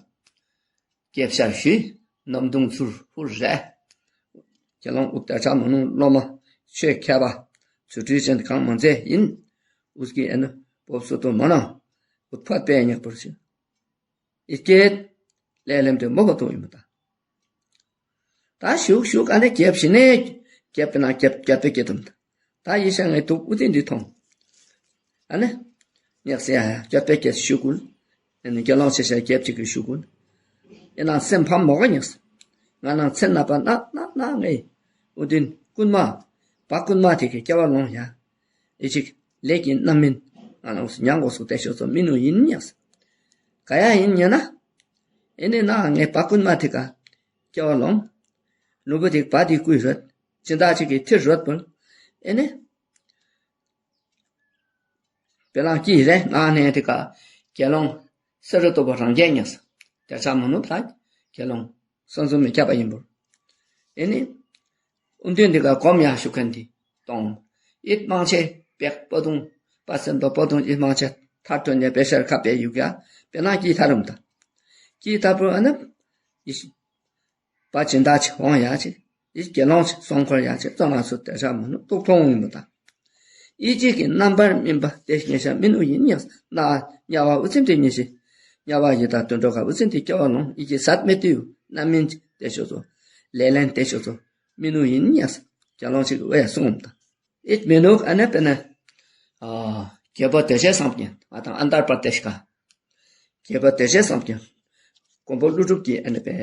རྒྱལཔོ་ཤར་ཞུས། གནམ་དུང་ཚུར་ཧུར་རེ། དགེ་སློང་ཨུ་དར་ཆ་མོ་ནུ་སློབ་མ་ཆོས་མཁས་པ་ཚུ་སྦྲུལ་ཅན་གང་མང་ཚེ་ཡིན། ཨུ་ཀི་ཨ་ནི་བོ་བུ་ས་དུ་མ་ན་ཨུ་ཕོད་པའི་ཉག་པོར་ཞུ། ཨི་སྐད་ལས་ལེམ་དེ་མོ་བ་དུ་ཡིན་མ་ད། ད་ཞུགས་ཞུགས་ཨ་ནི་རྒྱལཔོ་ཞི་ནས་རྒྱལཔོ་ན་རྒྱལཔོ་རྒྱལཔོ་སྐད་དུམ་ད། ད་ཡི་ཤ་ངའི་དུག་ཨུ་ཏི་འདི་ཐོང་། ཨ་ནི། ཉག་སེ་ཡ་རྒྱལཔོ་སྐད་ཞུ་ཀུན། ཨ་ནི་དགེ་སློང་ཆེ་ཤ་རྒྱལཔོ་ཅིག་གི་ཞུ་ཀུན། ཨེ་ནང་སེམས་ཕམ་མོ་ག་ཉག་སེ། ང་ནང་ཚེ་ན་པ་ན་ན་ན་ངའི་ཨུ་ཏི་རྐུན་མ། བ་རྐུན་མ་དེ་གི་སྐྱེ་བ་ལོང་ཡ། ཨི་ཅིག་ལས་ཀྱི་རྣམ་སྨིན་ང་ནང་ཉང་གོ་སུ་ཏེ་ཤོ་ཚོ་མི་ནུ་ཡིན་ཉག་སེ། ག་ཡ་ཡིན་ཉེ་ན། ཨེ་ནི་ན་ངའི་བ་རྐུན་མ་དེ་ག་སྐྱེ་བ་ལོང་། ལུས་པོ་དེ་བ་དེ་བརྐུས་རོད། སྦྱིན་བདག་ཅིག་གི་ཐིར་རོད་པོ། ཨེ་ནི། དཔེ་ལང་ཀི་རེ་ང་ནས་དེ་ག་དགེ་སློང་སེ་ར་ཏོ་བ་རང་རྒྱལ་ཉག་སེ། དེ་ས་མོ་ནུ་ད་དགེ་སློང་གསང་གསུམ་མི་ཁྱབ་པ་ཡིན་པོ། ཨེ་ནི། ཨུ་འདུན་དེ་ག་གོམ་ཡ་ཞུ་ཁན་དེ་གཏོང་། ཨིད་མང་ཆེ་པེག་པོ་དུང་པ་སེམས་པ་པོ་དུང་ཨིད་མང་ཆེ་ཐར་ཐོན་ནས་པེ་ཤར་ཁ་པེ་ཡུག་ཡ་དཔེ་ལང་ཀི་ཐར་རུམ་ད། ཀི་ཐར་པོ་ཨ་ནི། ཨི་བ་སྦྱིན་བདག་ཅིག་འོང་ཡ་ཅིག་ཨི་དགེ་སློང་ཅིག་སོང་ཁོར་ཡ་ཅིག་བཙོན་ཁང་སུ་དེ་ས་མོ་ནུ་ཏུག་ཐོང་ཡིན་མོ་ད། ཨི་ཅིག་གི་རྣམ་པར་སྨིན་པ་དེ་ཉེ་ཤ་མི་ནུ་ཡིན་ཉག་ན་དམྱལ་བ་ཨུ་ཚིམ་དེ་ཉེ་ཤེ། དམྱལ་བ་ཡི་དྭགས་དུད་འགྲོ་ག་ཨུ་ཚིམ་དེ་སྐྱེ་བ་ལོང་ཨི་ཅིག་ཟད་མེད་དུ་རྣམ་སྨིན་དེ་ཤོ་ཚོ། ལས་ལན་དེ་ཤོ་ཚོ། མི་ནུ་ཡིན་ཉག་སེ། དགེ་སློང་ཅིག་འོ་ཡ་གསུངས་ད། ཨིད་མི་ནུག་ཨ་ནི་དཔེར་ན། ཨ་རྒྱལ་པོ་སྡེ་བརྒྱད་སམ་ཀྱང་ང་དང་ཨན་དར་པ་དེ་ཤ་ཀ། རྒྱལ་པོ་སྡེ་བརྒྱད་སམ་ཀྱང་། མགོན་པོ་ཀླུ་སྒྲུབ་ཀྱི་ཨ་ནི་པེ།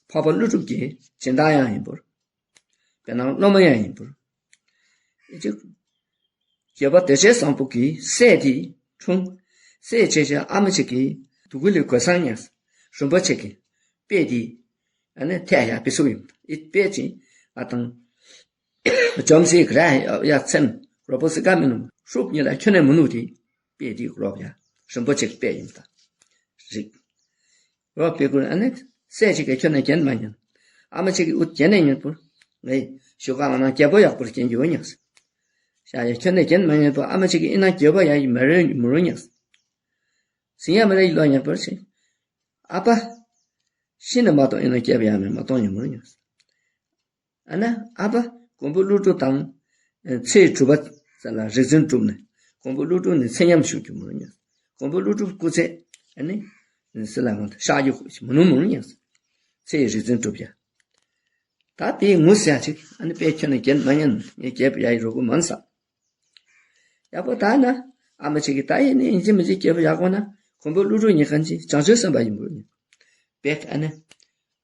འཕགས་པ་ཀླུ་སྒྲུབ་ཀྱི་སྦྱིན་བདག་ཡང་ཡིན་པོ། དཔེར་ན་སློབ་མ་ཡང་ཡིན་པོ། ཨི་ཅིག་རྒྱལ་པོ་སྡེ་བརྒྱད་སམ་པོ་གི་སྲས་དེ་འཁྲུངས། སྲས་ཆེ་ཆེ་ཨ་མ་ཅིག་གི་དུ་གུ་ལི་གོས་སང་ཉག་སེ། རིན་པོ་ཆེ་གི་དཔེ་དེ་ཨ་ནི་ཐད་ཡ་པི་སུ་ཡིན། ཨི་དཔེ་ཅིག་ཨ་དང་། འཇོམས་སི་ག་ར་ཡ་ཚེམ་རོ་པོ་སི་ཀ་མི་ནུ་ཧྲུབ་ཉི་ལ་ཁྱོད་ནས་མི་ནུ་དེ་དཔེ་དེ་རོབ་ཡ་རིན་པོ་ཆེ་གི་དཔེ་ཡིན་ད། རིག་རོ་པི་ཀུན་ཨ་ནི་སྲས་ཅིག་གི་ཁྱོད་ནས་རྒྱན་མ་ཉན། ཨ་མ་ཅིག་གི་ཨུད་རྒྱན་ནས་ཉན་པོ། ངའི་ཞུ་ག་ང་ན་རྒྱལ་པོ་ཡག་པོར་རྒྱན་གྱི་འོ་ཉག་སེ། ཤ་ཡ་ཁྱོད་ནས་རྒྱན་མ་ཉན་པོ་ཨ་མ་ཅིག་གི་ཨི་ན་རྒྱལ་པོ་ཡ་ཡི་མ་རེ་མི་རུ་ཉག་སེ། སིང་ཡ་མ་རེ་ཡི་ལོ་ཉག་པོར་ཆེ། ཨ་པ། ཤི་ནས་མ་གཏོང་ཨི་ན་རྒྱལ་པོ་ཡ་མེ་མ་གཏོང་ཡི་མི་རུ་ཉག་སེ། ཨ་ན་ཨ་པ་མགོན་པོ་ཀླུ་སྒྲུབ་དང་། ཨེ་ཚེའི་གྲུབ་པ་ཟེར་ལ་རིག་འཛིན་གྲུབ་ནས། མགོན་པོ་ཀླུ་སྒྲུབ་ནི་ཚེ་ཉམས་ཞུགས་ཀྱི་མི་རུ་ཉག་སེ། མགོན་པོ་ཀླུ་སྒྲུབ་སྐུ་ཚེ་ཨ་ནི། ཟེར་ལ་ང་ཤག་རྒྱུ་མི་ནུ་མི་རུ་ཉག་སེ། ཚེའི་རིག་འཛིན་གྲུབ་ཡ། ད་དེའི་ངུ་ཟེར་ཡ་ཅིག་ཨ་ནི་དཔེ་ཁྱོད་ནས་རྒྱན་མ་ཉན་ངས་རྒྱལ་པོ་ཡ་ཡི་རོ་གུ་མན་ས། ཡག་པོ་ད་ན་ཨ་མ་ཅིག་གི་ད་ཡིན་ནི་ཡིན་གཅིག་མིན་གཅིག་རྒྱལ་པོ་ཡག་པོ་ན་ མགོན་པོ་ཀླུ་སྒྲུབ་ཉེ་ཁན་ཅིག་བྱང་ཆུབ་སེམས་དཔའ་ཨིན་པོ་ཨིན། བེག་ཨ་ནི་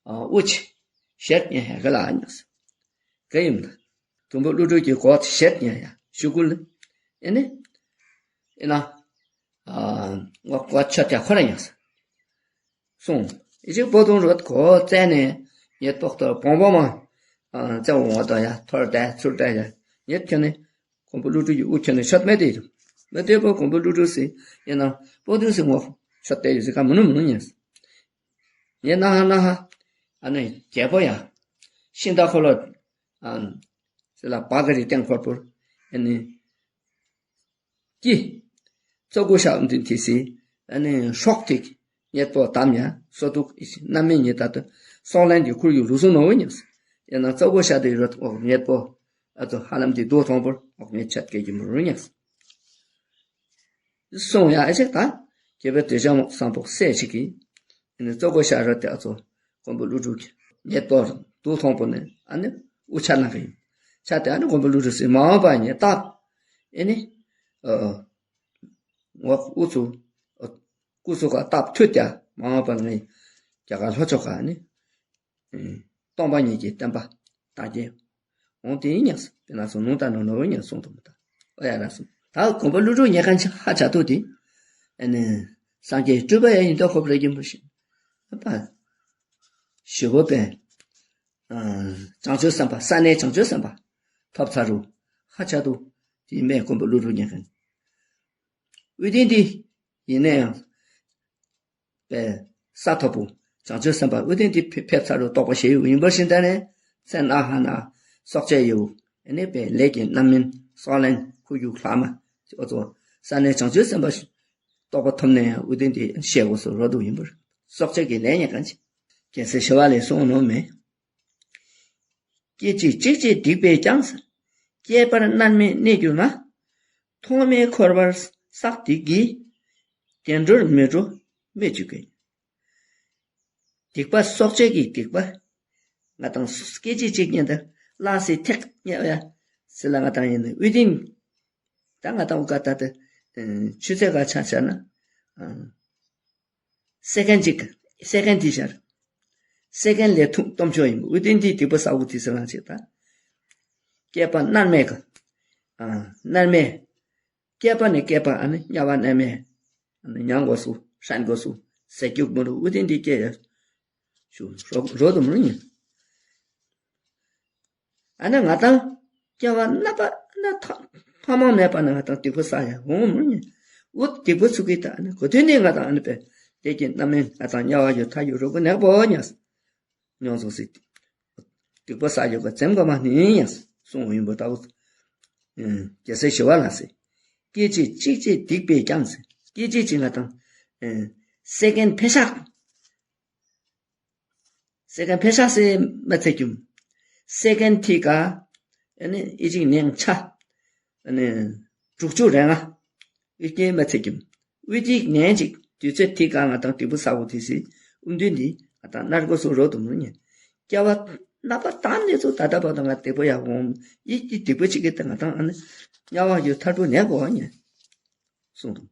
ཨ་དབུ་ཅིག་ཞལ་ཉེ་ཧེ་ག་ལ་ཨ་ཉགས། ག་ཨིན་ད། མགོན་པོ་ཀླུ་སྒྲུབ་ཀྱི་གོ་ཞལ་ཉེ་ཡ་ཤུ་གུ་ལ། ཨེ་ནི་ཨེ་ན་ཨ་ངོ་གོ་ཆོད་ཀྱག་ཁོ་ར་ཉགས་སོང་། ཨི་ཅིག་བོ་དུང་རོད་གོ་བཙལ་ནས་ཉེ་ཏོག་ཏོ་བོང་བོ་མ་ཨ་བཙལ་འོང་བ་དང་ཡ་ཐོར་ཏེ་ཚུར་ཏེ་ཡ་ཉེ་ཁྱོད་ནི་མགོན་པོ་ཀླུ་སྒྲུབ་ཀྱི་དབུ་ཁྱོད་ནི་ཤོད་མེད་དེ་ཡིན། མེད་དེ་བོ་མགོན་པོ་ཀླུ་སྒྲུབ་སི་ཨེ་ན་བོ་དུང་སི་ངོ་ཤོད་ཏེ་ཡོད་ཟེར་ག་མི་ནུ་མི་ནུ་ཉགས། ངས་ན་ཧ་ན་ཧ་ཨ་ནི་རྒྱལ་པོ་ཡ་ཤིང་རྟ་འཁོར་ལོ་ཨ་ཟེར་ལ་བ་ག་རི་སྟེང་འཁོར་པོར་ཨ་ནི་ཀྱི་ཙོ་གོ་ཤ་འདི་དེ་སི་ཨ་ནི་སྲོག་ཏིག་ཉེ་པོ་དམ་ཡ་སོ་ཏུག་ཨི་སི་རྣམ་སྨིན་ཉེ་ད་དུ་སྲོག་ལན་གྱི་ཁུར་ཡུག་ལུ་སུ་ནོ་བོ་ཉགས། ཡང་ན་ཙོ་གོ་ཤ་དེ་རོད་འོག་ཉེ་པོ་ཨ་ཙོ་ཧ་ལམ་དེ་དུ་ཐོང་པོར་འོག་ཉེ་ཆད་ཀེ་གི་མུ་རུ་ཉགས། སོང་ཡ་ཨེ་ཅིག་ད། རྒྱལ་པོ་དོལ་འཇམ་བཟང་པོ་སྲས་ཤིག་གིས་ཨེ་ནི་ཙོ་གོ་ཤ་རོ་དེ་ཨ་ཙོ་མགོན་པོ་ཀླུ་སྒྲུབ་ཀྱི་ཉེ་ཏོག་དུ་ཐོང་པོ་ནས་ཨ་ནི་དབུ་ཆ་ན་གི་ཡིན། ཆ་དེ་ཨ་ནི་མགོན་པོ་ཀླུ་སྒྲུབ་སི་མ་འོངས་པ་ཉེ་སྟབས་ཨེ་ནི་ཨ་ངོ་དབུ་ཚུ་ཨ་སྐུ་གཟུགས་ཀ་སྟབས་ཐུད་དེ་མ་འོངས་པ་ངའི་རྒྱ་གར་ལྷོ་ཕྱོགས་ཀ་ཨ་ནི་སྟོང་པ་ཉིད་ཀྱི་བསྟན་པ་དར་རྒྱས་འོང་དེ་ཨིན་ཉགས། དཔེར་ན་སོང་ནུ་ད་ནོ་ནོ་ཨིན་ཉགས་སོང་དུ་མ་ད། ཨོ་ཡ་ར་སོང་། ད་མགོན་པོ་ཀླུ་སྒྲུབ་ཉེ་ཁན་ཅིག་ཧ་ཆ་ཏོ་དེ་ཨ་ནི་སངས་རྒྱས་སྤྲུལ་པ་ཡ་ཨིན་ཏོ་ཁོ་པ་རེ་གི་མོ་ཤིག་ཨ་པ་ཞི་བོ་པས་ཨ་བྱང་ཆུབ་སེམས་དཔའ་ས་གནས་བྱང་ཆུབ་སེམས་དཔའ་ཐོབ་ཚར་རུ་ཧ་ཆ་ཏོ་དེ་མེ་མགོན་པོ་ཀླུ་སྒྲུབ་ཉེ་ཁན་དབུ་ལྡན་འདི་ཨིན་ན་ཡང་པས་ས་ཐོབ་པོ་བྱང་ཆུབ་སེམས་དཔའ་དབུ་ལྡན་འདི་ཕེབས་ཚར་རུ་རྟོགས་པ་ཞེས་ཡོད་ཨིན་པ་ཞིན་ད་ནས་ཚེ་ན་ཧ་ན་སྲོག་གཅོད་ཡོད་ཨ་ནི་པས་ལས་ཀྱི་རྣམ་སྨིན་སྲོག་ལན་ཁུ་ཡུག་ལྷག་མ་ཨོ་ཙོ་ས་གནས་བྱང་ཆུབ་སེམས་དཔའ་རྟོགས་པ་ཐོབ་ནས་ཡང་དབུ་ལྡན་འདི་ཤེས་དགོས་སོ་རོ་དུ་ཨིན་པར་སྲོག་གཅོད་ཀྱི་ལས་ཉེ་ཁན་ཅིག་རྒྱལ་སྲས་ཞི་བ་ལྷས་གསུངས་ནོ་མེ། སྐད་ཅིག་གཅིག་བྱེད་སྡིག་པས་ཀྱང་། བསྐལ་པར་མནར་མེད་གནས་གྱུར་ན། ཐོག་མེད་འཁོར་བར་བསགས་སྡིག་གིས། བདེ་འགྲོར་མི་འགྲོ་སྨོས་ཅི་དགོས། སྡིག་པ་སྲོག་གཅོད་ཀྱི་སྡིག་པ། ང་དང་སྐད་ཅིག་གཅིག་ཉིད་དུ་བླངས་སེ་ཐེག་ཉེ་བ་ཡ་ཟེར་ལ་ང་དང་ཨིན་ན་དབུ་ལྡན་ད་ང་དང་འུ་ཀ་ད་ད་ཆུ་ཚོད་ག་ཆ་ཆ་ན་ཨ་སེ་ཀན་གཅིག་སེ་ཀན་དེ་ཤར། སེ་ཀན་ལས་ཐུང་སྟོང་ཆོག་ཨིན། དབུ་ལྡན་འདི་སྡིག་པ་བསགས་པོ་དེ་ཟེར་ན་ཅིག་ད། བསྐལ་པ་མནར་མེད་ཀ། ཨ་མནར་མེད། བསྐལ་པ་ནས་བསྐལ་པ་ཨ་ནི་དམྱལ་བ་མནར་མེད། ཨ་ནི་མྱང་དགོས་སུ་ཧྲན་དགོས་སུ་ཟེར་རྒྱུག་མི་རུ་དབུ་ལྡན་འདི་སྐྱེ་ཡ། ཞུ་རོ་རོ་དུ་མི་རུ་ཉན། ཨ་ནི་ང་དང་སྐྱེ་བ་རྣམ་པ་ཨ་ནི་ཐོག་ཐོག་མ་མེད་པ་ནས་ང་དང་སྡིག་པ་བསགས་ཡ་འོང་མི་ཉན། འུ་སྡིག་པ་ཚུགས་ཀྱི་ད་ཨ་ནི་གོ་དུས་ནས་ང་དང་ཨ་ནི་པས་དེ་གི་རྣམ་སྨིན་ང་དང་དམྱལ་བ་ཡོད་ཐ་ཡོད་རོ་གོ་ནག་པོ་ཉགས། མྱོང་ཚོགས་སྲིད། སྡིག་པ་བསགས་ཡོད་ག་འཛེམ་ག་མ་ནི་ཉགས་གསུངས་ཡིན་པ་ལྟ་བུ། རྒྱལ་སྲས་ཞི་བ་ལྷས་ཟེར། སྐད་ཅིག་གཅིག་བྱེད་སྡིག་པས་ཀྱང་ཟེར། སྐད་ཅིག་གཅིག་ང་དང་སེ་ཀན་ཕེ་ཤག་སེ་ཀན་ཕེ་ཤག་སེ་མ་ཚད་ཀྱུམ། སེ་ཀན་ཐིག་ག་ཨ་ནི་ཨི་ཅིག་ནེང་ཆ་ཨ་ནི་དྲུག་ཅུ་རེ་ལྔ་ཨི་ཀན་མ་ཚད་ཀྱུམ། དབུ་ལྡན་ནན་ཅིག་དུས་ཚོད་ཐིག་ག་ང་དང་སྡིག་པ་བསགས་པོ་དེ་སི་དབུ་ལྡན་འདི་ང་དང་མནར་དགོས་སུ་རོ་དུ་མི་རུ་ཉན། སྐྱེ་བ་རྣམ་པ་དང་ནས་ཚུ་ད་ལྟ་བར་དུ་ང་སྡིག་པ་ཡག་འོང་ཡིད་ཀྱི་སྡིག་པ་ཅིག་གི་ད་ང་དང་ཨ་ནི་དམྱལ་བ་ཡོད་ཐར་པོ་ནས་གོ་ཉན་གསུངས་དུ།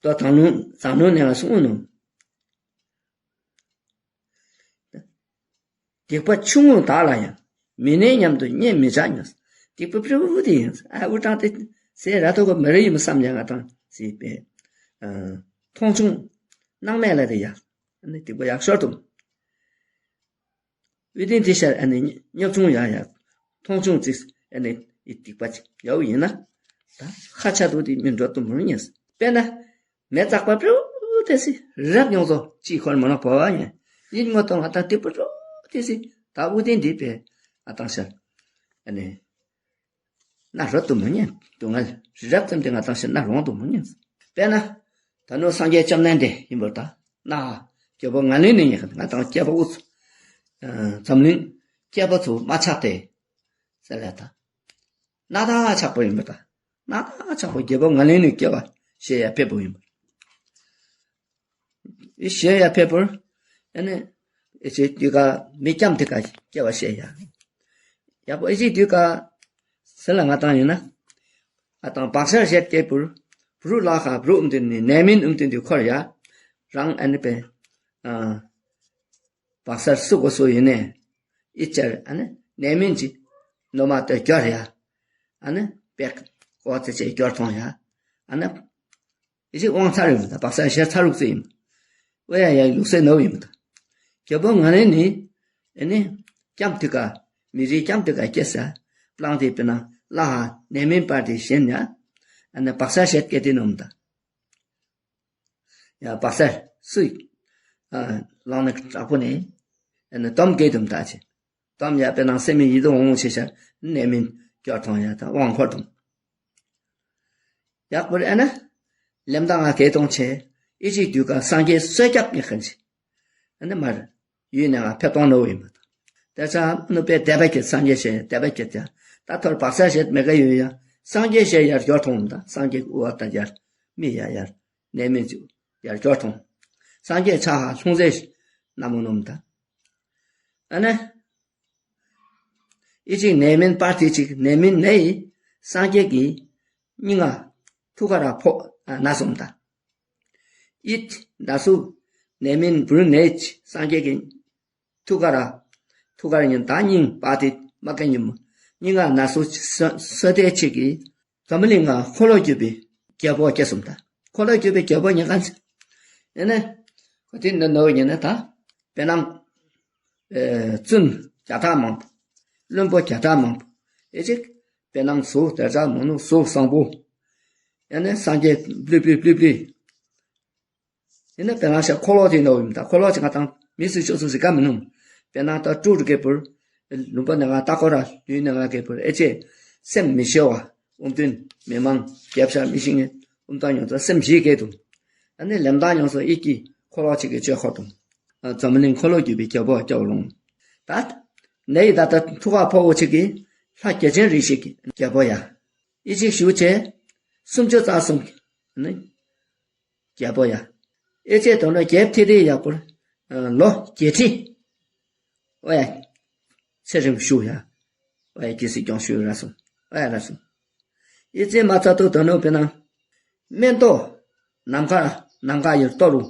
ད་དང་ལུང་ཟང་ལུང་ནས་ང་གསུངས་ནོ། སྡིག་པ་ཆུང་ངུ་དག་ལ་ཡང་། མི་གནས་སྙམ་དུ་བརྙས་མི་བྱ་ཉོན། སྡིག་པ་ཕྲུ་གུ་དེ་ཡིན། ཨ་འུ་ཀྲང་དེ་ཟེར་ར་ཐོག་ག་མི་རེ་ཡིན་མི་བསམ་ཡ་ང་དང་ཟེར་པས། ཨ་མཐོང་ཆུང་སྣང་མེད་ལ་དེ་ཡ། ཨ་ནི་སྡིག་པ་ཡག་ཤོར་དུ། དབུ་ལྡན་དེ་ཤར་ཨ་ནི་གཉོབ་ཆུང་ཡ་ཡ། མཐོང་ཆུང་ཅིག་ཨ་ནི་ཨི་སྡིག་པ་ཅིག་ཡོད་ཡིན་ན། ད་ཁ་ཆ་དུ་དེ་མི་འགྲོ་དུ་མི་རུ་ཉན། དཔེར་ན། མེ་བཙག་པ་པྲུ་དེ་སི་རབ་མྱོང་ཚོ་ཅི་ཁོར་མ་ནོག་བ་བ་ཉན། ཡིད་ངོ་གཏོང་ང་དང་དེ་པྲུ་དེ་སི་ད་དབུ་ལྡན་འདི་པས་ང་དང་ཤར་ཨ་ནི་ན་རོ་དུ་མི་ཉན། དུ་ང་རབ་ཙམ་དེ་ང་དང་ཤར་ན་རོང་དུ་མི་ཉན། དཔེར་ན་ད་ནོ་སངས་རྒྱས་བཅོམ་ལྡན་འདས་ཡིན་པར་ད་ན་རྒྱལ་པོ་ང་ལས་ནི་ཉན་ང་དང་སྐྱེས་པ་འུ་ཚོ་འཛམ་གླིང་སྐྱེས་པ་ཚོ་མ་ཆགས་ཏེ་ཟེར་ལས་ད། ན་ད་ཆགས་པོ་ཡིན་པ་ད། ན་ད་ཆགས་པོ་རྒྱལ་པོ་ང་ལས་ནི་སྐྱེ་བ་ཤེས་ཡ་ཕེབས་པོ་ཡིན་པ། ཨི་ཤེས་ཡ་ཕེབས་པོར། ཨ་ནི་ཨི་ཅིག་དུས་ཀ་མི་སྐྱམ་དེ་ཀ་སྐྱེ་བ་ཤེས་ཡ། ཡག་པོ་ཨི་ཅིག་དུས་ཀ་ཟེར་ལ་ང་དང་ཡིན་ན། ང་དང་བག་ཆགས་བཞད་སྐྱེས་པོར། རུ་ལ་ཁ་རུ་འུམ་དུན་ནི་ནེ་མིན་འུམ་དུན་དུ་ཁོར་ཡ། རང་ཨ་ནི་པེ་ཨ་བག་ས་སུ་གོ་སུ་ཡིན་ནེ་ཨི་ཅར་ཨ་ནི་ནེ་མིན་ཅིག་ནོ་མ་ཏེ་གྱོར་ཡ། ཨ་ནི་པེ་ཀོ་ཙེ་ཅེ་གྱོར་ཐོང་ཡ། ཨ་ནི་ཨི་ཅིག་དབང་ཚར་ཡོད་མི་ད་བག་ས་ཤེར་ཚར་རུག་ཙེ་ཡིན། ཨོ་ཡ་ཡ་ལུགས་སྲོལ་ནོ་ཡིན་མི་ད། རྒྱལ་པོ་ང་ནི་ནི་ཨེ་ནི་སྐྱམ་དུ་ཀ་མི་རིགས་སྐྱམ་དུ་ཀ་སྐྱེས་ས་པླང་དེ་པེ་ན་ལ་ཧ་ནེ་མིན་པར་དེ་ཞེན་ཡ། ཨ་ནི་བག་ས་ཤེར་སྐད་དེ་ནོ་མི་ད། ཡ་བག་ས་སུ་ཡི་ཨ་ལང་ནི་དྲག་པོ་ནི་ཨེ་ནི་དོམ་སྐད་དུ་མི་ད་ཅི། དོམ་ཡ་པེ་ནང་སེམས་མི་ཡིད་དུ་འོང་ཆེ་ཤ་ནེ་མིན་གྱོར་ཐོང་ཡ་ད་དབང་འཁོར་དུ། ཡག་པོ་རེ་ཨ་ན། ལེམ་དང་ང་གེ་གཏོང་ཆེ། ཨི་ཅིག་དུས་ཀ་སངས་རྒྱས་གསོལ་སྐྱབས་ཉེ་ཁན་ཆེ། ཨ་ནི་མར་ཡུལ་ནེ་ང་ཕེབས་གཏོང་ནོ་ཡིན་མ་ད། ཏེ་ཚ་ཨ་ནུ་པེ་དད་པ་སྐྱེད་སངས་རྒྱས་ཞེས་དད་པ་སྐྱེད་ཡ། ད་ཐོར་བག་ས་ཞེས་མེ་ག་ཡོད་ཡ། སངས་རྒྱས་ཞེས་ཡར་གྱོར་ཐོང་ད། སངས་རྒྱས་ཨུ་བ་ད་ཡར་མི་ཡ་ཡར་ནེ་མིན་ཅིག་ཡར་གྱོར་ཐོང་། སངས་རྒྱས་ཕྱག་ཧ་ལྷུང་བཟེད་ན་མོ་ནོ་མི་ད། ཨ་ནི། ཨི་ཅིག་ནེ་མིན་པར་ཏི་ཅིག་ནེ་མིན་ནེ་ཡི་སངས་རྒྱས་ཀྱི་སྙིང་ང་ཐུགས་ཀ་ར་ཕོག་ཨ་ན་སོང་ད། ཨིད་ན་སུ་ནེ་མིན་བུར་ནེ་ཅིག་སངས་རྒྱས་ཀྱི་ཐུགས་ཀ་ར་ཐུགས་ཀ་ར་ཉིན་ད་སྙིང་པར་ཏི་མ་ཀ་ཉིན་མོ་སྙིང་ང་ན་སུ་ཅིག་སོ་སོ་ཏེ་ཅིག་གི་འཛམ་བུ་གླིང་ང་འཁོར་ལོ་སྒྱུར་བའི་རྒྱལ་པོ་སྐྱེས་སོང་ད། འཁོར་ལོ་སྒྱུར་བའི་རྒྱལ་པོ་ཉེ་ཁན་ཨེ་ནི་ཁོ་ཏི་ནི་ནོ་ཉེ་ནི་ད་པེ་ནང་ཨེ་བཙུན་བརྒྱ་ཕྲག་མང་པོ། བློན་པོ་བརྒྱ་ཕྲག་མང་པོ། ཨེ་ཅིག་པེ་ནང་གཟུགས་དེ་ཚ་མོ་ནུ་གཟུགས་བཟང་པོ། ཨེ་ནི་སངས་རྒྱས་བླུག་བླུག་བླུག་བླུག་ཨེ་ནི་པེ་ནང་ཤ་འཁོར་ལོ་དེ་ནོ་ཡིན་ད། འཁོར་ལོ་ཅི་ང་དང་མི་སུ་ཤོ་སུ་ཟི་ཀ་མི་ནུ། པེ་ནང་ད་ཀྲུ་རུ་གེ་པུར་ལུང་པ་ནེ་ང་ད་ཁོ་ར་ལུས་ནེ་ང་གེ་པུར་ཨེ་ཅེ་སེམས་མི་ཤེས་བ་ཨུམ་དུན་མི་མང་རྒྱབ་ཤ་མི་ཤིང་ངེ་ཨུམ་ད་ཉོ་ད་སེམས་ཞི་གེ་དུ། ཨ་ནི་ལེམ་ད་ཉོ་སོ་ཨི་ཀི་འཁོར་ལོ་ཅིག་གི་ཆོས་འཁོར་དུ། ཨ་འཛམ་བུ་གླིང་འཁོར་ལོ་སྒྱུར་བའི་རྒྱལ་པོ་སྐྱོ་ལོང་། ད་ནེ་ཡི་ད་ད་ཐུགས་ཁ་ཕོ་བོ་ཅིག་གི་ལྷ་བརྒྱ་བྱིན་རིགས་ཤིག་གི་རྒྱལ་པོ་ཡ། ཨི་ཅིག་ཞུ་ཅེ་སུམ་ཅུ་རྩ་གསུམ་ནི་རྒྱལ་པོ་ཡ། ཨེ་ཅེ་དོ་ནོ་རྒྱལཔོ་ཐེ་དེ་ཡག་པོ་ལོ་བརྒྱད་ཁྲི། ཨོ་ཡ། ཚེ་རིང་ཞུ་ཡ། ཨོ་ཡ་གི་སྲིད་སྐྱོང་ཞུ་ར་སོང་། ཨོ་ཡ་ར་སོང་། ཨི་ཙེ་མ་ཚ་ཏོ་དོ་ནོ་པེ་ན། སྨན་ཏོ་ནམ་མཁའ་ནམ་མཁའ་ཡུལ་ཏོ་རུ།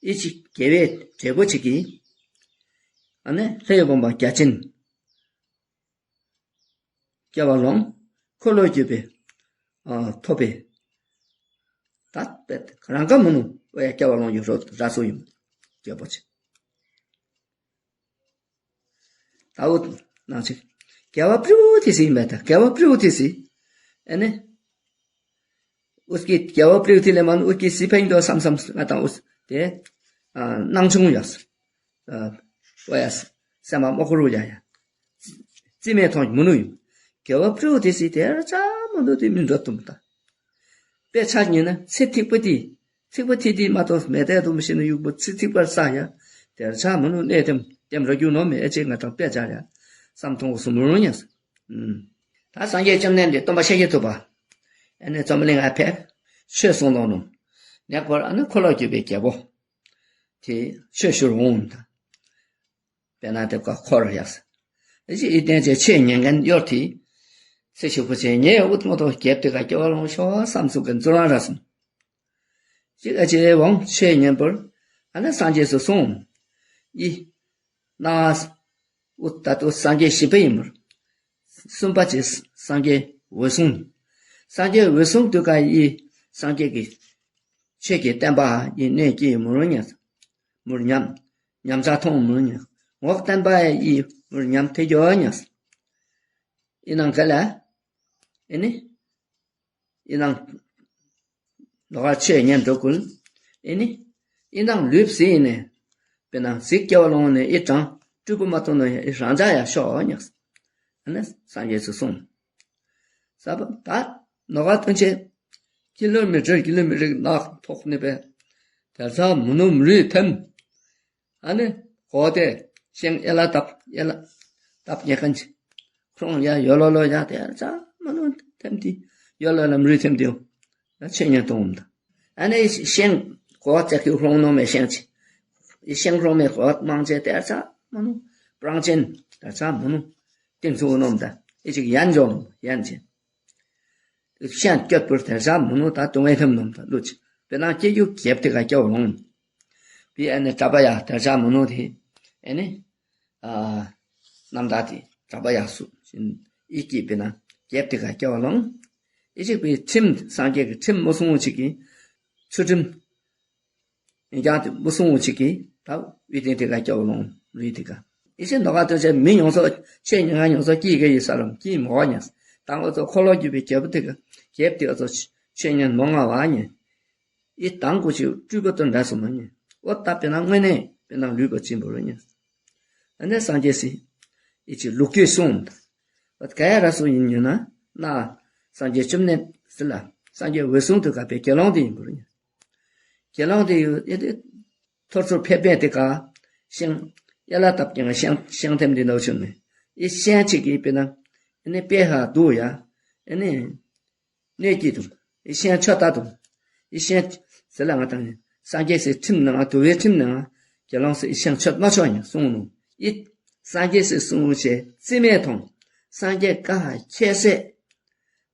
ཨི་ཅིག་དགེ་བའི་འབྲས་བུ་ཅིག་གི། ཨ་ནི་ལྷའི་བུམ་པ་བརྒྱ་བྱིན། སྐྱེ་བ་ལོངས། འཁོར་ལོ་སྒྱུར་བའི་ཨ་ཐོབ་པའི་ད་པད་རང་ཀ་མུ་ནུ་ཨོ་ཡ་སྐྱེ་བ་ལོངས་ཡུལ་རོ་ར་སོ་ཡིན་རྒྱལ་པོ་ཆེ། ད་འུ་ནང་ཆེ་རྒྱལ་བ་པྲི་བུ་ཏི་སི་ཡིན་པས་ད་རྒྱལ་བ་པྲི་བུ་ཏི་སི་ཨེ་ནི། ཨུས་ཀི་རྒྱལ་བ་པྲིའུ་ཐི་ལེ་མ་ནི་ཨུས་ཀི་སི་ཕེང་དོ་སམ་སམ་ང་དང་ཨུས་ཏེ་ཨ་སྣང་ཆུང་ཡོད། ཨ་ཨོ་ཡ་སེམས་པ་མོ་ཀུ་རུ་ཡ་ཡ་རྩིས་མེད་མཐོང་མི་ནུས་ཡོད། རྒྱལ་བ་པྲིའུ་ཐི་སི་དེ་ར་ཆ་མོ་ནུ་དེ་མི་འགྲོ་ཐུབ་ད། དཔེ་ཆ་ཉན་ན་ཚེ་ཐིག་པོ་དེ་ཚིག་པོ་ཐིག་དེ་མ་གཏོགས་མེད་དེ་དུ་མི་ཤེས་ན་ཡུག་པོ་ཚིག་ཐིག་པར་ས་ཡ་དེ་ར་ཆ་མོ་ནུ་གནས་དེམ་དེམ་ར་རྒྱུ་ནོ་མེད་ཨེ་ཅེ་ང་དང་དཔེ་ཆ་ཡ་བསམ་མཐོང་གོ་སུ་མོ་རུ་ཉན་ས། ཨུམ། ད་སངས་རྒྱས་བཅོམ་ལྡན་འདས་སྟོན་པ་ཤཱཀྱ་ཐུབ་པ། ཨེ་ནི་འཛམ་བུ་གླིང་ང་ཕེབས། ཆོས་གསུང་གནང་ནུག། ནེ་ཁོ་ར་ཨ་ནི་འཁོར་ལོ་སྒྱུར་བའི་རྒྱལ་པོ། དེ་ཆོས་ཞུ་རུ་འོང་ད། དཔེར་ན་དེ་ཀ་འཁོར་ཡག་ས། ཨེ་ཅེ་ཨི་ཏེན་ཅེ་ཆོས་ཉན་མཁན་ཡོད་དེ། ཚེ་ཞིག་པོ་ཆེ་ཉེ་འུ་ཐུང་ཐོ་རྒྱལ་དེ་ཀ་སྐྱེ་བ་ལོངས་ཤོག་བསམ་སུ་གི་འཛུལ་རང་ར་སོང་། ཅིག་ཨ་ཅེ་འོང་ཆོས་ཉན་པོར། ཨ་ནི་སངས་རྒྱས་སུ་གསུངས། ཨི། ན། ཨུ་ད་དུ་སངས་རྒྱས་བཞི་པ་ཡིན་མོར། གསུམ་པ་ཅེ་སངས་རྒྱས་འོད་སྲུང་། སངས་རྒྱས་འོད་སྲུང་དུས་ཀ་ཨི་སངས་རྒྱས་ཀྱི་ཆོས་ཀྱི་བསྟན་པ་ཨི་གནས་ཀྱི་མོར་ཉམས། མོར་ཉམས། ཉམས་ཆག་མཐོང་མོར་ཉམས། འོག་བསྟན་པ་ཨི་མོར་ཉམས་ཐེ་གྱོ་ཉམས། ཨི་ནང་ག་ལ། ཨི་ནི། ཨི་ནང་། ལོག་ཆོས་ཉན་འགྲོ་ཀུན། ཨི་ནི། ཨི་ནང་ལུས་ཟིན་ནས། དཔེར་ན་གཟིག་སྐྱེ་བ་ལོངས་ནས་ཨི་གྲང་། སྤྲུལ་སྐུ་མ་ཐོན་ནོ་ཡང་ཨི་རང་ཅག་ཡང་ཤོག་ཉག། ཨ་ནི་སངས་རྒྱས་སུ་གསུངས། ས་བབ་ད་ནོ་ག་སྟོན་ཆེ། ཀི་ལོ་མི་ཊར་ཀི་ལོ་མི་ཊར་ནག་ཐོག་ནི་པས། དེར་ས་མུ་ནུ་མུ་རུས་ཐེམ། ཨ་ནི་གོ་དེ་ཤིང་ཨེ་ལ་བཏབ་ཨེ་ལ་བཏབ་ཉེ་ཁན་ཅི། ཁོང་ཡ་ཡོ་ལོ་ལོ་ཡ་དེ་ཡ་ཆ་མ་ནུ་ཐེམ་དེ་ཡོ་ལོ་ལ་མུ་རུ་ཐེམ་དེ་ཡོ། ཡ་ཆེ་ཉེ་གཏོང་འོང་ད། ཨ་ནི་ཤིང་གོ་ཙེ་ཁི་ཁོང་ནོ་མེ་ཤིང་ཅི། ཤིང་ཁོང་མེ་གོ་མང་ཆེ་དེ་ཡ་ཆ་མ་ནུ་པྲང་ཆེན་དེ་ཡ་ཆ་མ་ནུ་ཏིང་སུ་ནོ་ད། ཨི་ཅིག་ཡན་ཇོ་ཡན་ཆེ། ཤན་སྐྱོད་པོ་དེ་ར་མུ་ནུ་ད་ཏུང་ཝེ་ཐེམ་ནུ་ད་ལུ་ཅིག་དཔེར་ན་སྐྱེ་རྒྱུད་རྒྱལཔོ་དེ་ག་སྐྱོ་ལོང་། བི་ཨ་ནི་གྲྭ་པ་ཡ་དེ་ར་མུ་ནུ་དེ་ཨ་ནི་ཨ་རྣམ་དག་དེ་གྲྭ་པ་ཡ་སུ་ཨི་སྐྱེ་དཔེར་ན་རྒྱལཔོ་དེ་ག་སྐྱོ་ལོང་། ཨི་ཅིག་པའི་ཁྲིམས་སངས་རྒྱས་ཀྱི་ཁྲིམས་མོ་སྲུང་བ་ཅིག་གི་ཚུལ་ཁྲིམས། ཡིན་ཀྱང་དེ་མོ་སྲུང་བ་ཅིག་གི་ད་དབུས་སྟེང་དེ་ག་སྐྱོ་ལོང་ལུས་དེ་ག། ཨི་ཅིག་ནོ་ག་ཏུ་ཅེ་མི་ཡོངས་སུ་ཆོས་ཉན་ང་ཡོངས་སུ་སྐྱིད་ག་ཡི་ས་ལམ་སྐྱིད་མོ་བ་ཉན། ད་ང་ཚོ་འཁོར་ལོ་བསྒྱུར་བའི་རྒྱལ་པོ་དེ་ག་རྒྱལཔོ་དེ་ག་ཚོ་ཆོས་ཉན་མོ་ང་བ་ཉན། ཨི་དང་ཀུ་ཅིག་སྤྲུལ་པ་དོན་འདྲ་སོང་མ་ཉན། འོ་ད་དཔེར་ན་དངོས་གནས་དཔེར་ན་ལུས་པ་ཅིག་འབུར་ཉན། ཨ་ནི་སངས་རྒྱས་སི་ཨི་ཅིག་ལུགས་ཀྱི་གསུང་། འོ་ག་ཡ་ར་སུ་ཡིན་ཉན་ན་ན་སངས་རྒྱས་བཅོམ་ལྡན་ཟེར་ལ་སངས་རྒྱས་འོད་སྲུང་དུ་ག་པའི་དགེ་སློང་དེ་ཡིན་འབུར་ཉན། དགེ་སློང་དེ་ཡོད་ཨེ་དེ་ཐོར་ཚུར་ཕེབས་པའི་དེ་ག་ཤིང་ཨེ་ལ་བཏབ་ཀྱང་ཤིང་ཤིང་ཐེམ་དེ་འདྲ་བྱུང་ནས་ཨི་ཤིང་ཅིག་གི་དཔེར་ན་ཨེ་ནི་དཔེ་ཧ་འདུག་ཡ་ཨེ་ནི་གནོད་ཀྱི་འདུག་ཨི་ཤིང་ཆོད་ད་འདུག་ཨི་ཤིང་ཟེར་ལ་ང་དང་སངས་རྒྱས་སི་ཁྲིམས་ནང་དུ་བའི་ཁྲིམས་ནང་དགེ་སློང་སི་ཨི་ཤིང་ཆོད་མ་ཆོག་ཡིན་གསུངས་ནུ། ཨི་སངས་རྒྱས་སི་གསུང་བྱས་རྩིས་མེད་མཐོང་། སངས་རྒྱས་བཀའ་ཁྱད་བསད་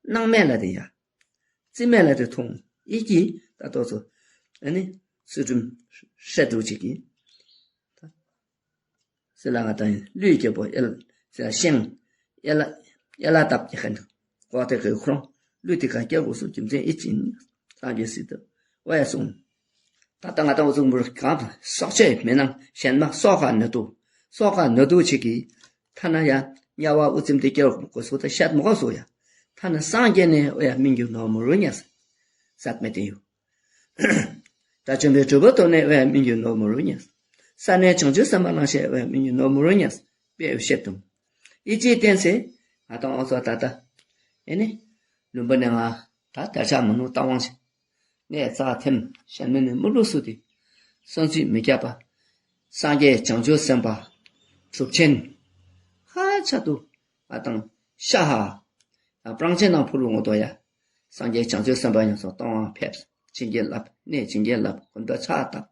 སྣང་མེད་ལ་དེ་ཡ། རྩིས་མེད་ལ་དེ་མཐོང་། ཨི་ཀྱི་ད་ཏོ་ཚོ་ཨ་ནི་ཚུལ་ཁྲིམས་སྲེད་འདུག་ཅིག་གི་ཟེར་ལ་ང་དང་ཡིན་ལུས་སྐྱེ་བོ་ཨེ་ལ་ཟེར་ཤིང་ཨེ་ལ་ཨེ་ལ་བཏབ་ཀྱི་ཧན་འདུག་གོ་དེ་གི་ཁོ་རང་ལུས་དེ་ག་སྐྱེ་དགོས་སུ་རྒྱུ་མཚན་ཨི་ཅིག་ཡིན་སངས་རྒྱས་སི་ད་འོ་ཡ་གསུངས། ད་ལྟ་ང་དང་འུ་ཚུགས་འབུར་གང་དུ་སྲོག་ཆད་མེད་ན་གཞན་མ་སྲོག་ག་ནི་དུ་སྲོག་ག་ནི་དུ་ཅིག་གི་ཐ་ན་ཡ་དམྱལ་བ་དབུ་རྩེམ་དེ་སྐྱེ་བ་དགོས་སུ་ད་བཤད་མ་དགོས་སུ་ཡ། ཐ་ན་སངས་རྒྱས་ནས་འོ་ཡ་སྨིན་རྒྱུ་ནོར་མོ་རུ་ཉ་ཟད་མེད་དེ་ཡོད། དགྲ་བཅོམ་པའི་སྒྲུབ་པ་ཐོབ་ནས་འོ་ཡ་སྨིན་རྒྱུ་ནོར་མོ་རུ་ཉ་ཟད། ས་ནས་བྱང་ཆུབ་སེམས་དཔའ་བླངས་ཤེས་འོ་ཡ་སྨིན་རྒྱུ་ནོར་མོ་རུ་ཉ་ཟད་དཔེ་བཤད་དུ། ཨི་ཅིག་བསྟན་ཚེ་ང་དང་འོ་ཚོ་ད་ལྟ་ཨེ་ནི་ལུང་པ་ནས་ང་ད་དར་ཆ་མ་ནུ་ལྟ་དབང་ཆེ། གནས་རྩ་ཐེམ་གཞན་མི་ནི་མི་ལུས་སུ་དེ། སོན་ཚིག་མི་རྒྱབ་པ། སངས་རྒྱས་བྱང་ཆུབ་སེམས་དཔའ་གྲུབ་ཆེན། ཧ་ཆ་དུ་ང་དང་ཤ་ཧ། ཡང་སྤྲང་ཆེན་ནང་ཕུ་ལུ་ངོ་དོ་ཡ། སངས་རྒྱས་བྱང་ཆུབ་སེམས་དཔའ་ཡང་སོ་གཏོང་བ་ཕེབས། བྱིན་གྱིས་བརླབས་གནས་བྱིན་གྱིས་བརླབས་ཀུན་ཏུ་ཕྱག་བཏབ།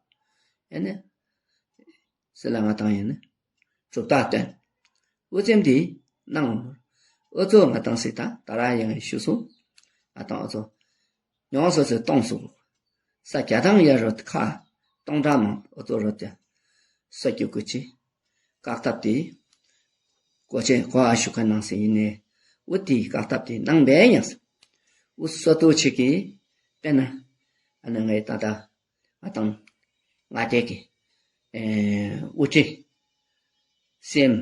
ཨེ་ནི། ཟེར་ལ་ང་དང་ཡིན་ནི། གྲུབ་རྟགས་སྟོན། དབུ་རྩེམ་དེ་གནང་། འུ་ཚོ་ང་དང་སི་ད་ད་ར་ཡང་ཞུ་སོང་། ང་དང་འུ་ཚོ་ཉོང་སོ་སོ་གཏོང་སོ། ས་རྒྱ་ཐང་ཡ་རོ་ཁ་གཏོང་གྲངས་མང་འུ་ཚོ་རོ་ཏེ་ས་རྒྱུ་ཀུ་ཅི། བཀག་ཐབས་དེ་གོ་ཆེན་གོ་ཨ་ཞུ་ཁ་ནང་སི་ཡིན་ནི། འུ་དེ་བཀག་ཐབས་དེ་གནང་བས་ཡང་ས། འུ་སོ་ཏོ་ཆེ་གི་དཔེར་ན་ཨ་ནི་ངའི་ད་ད། ང་དང་ང་དེ་གི་ཨེ་དབུ་ཁྲིད་སེམས་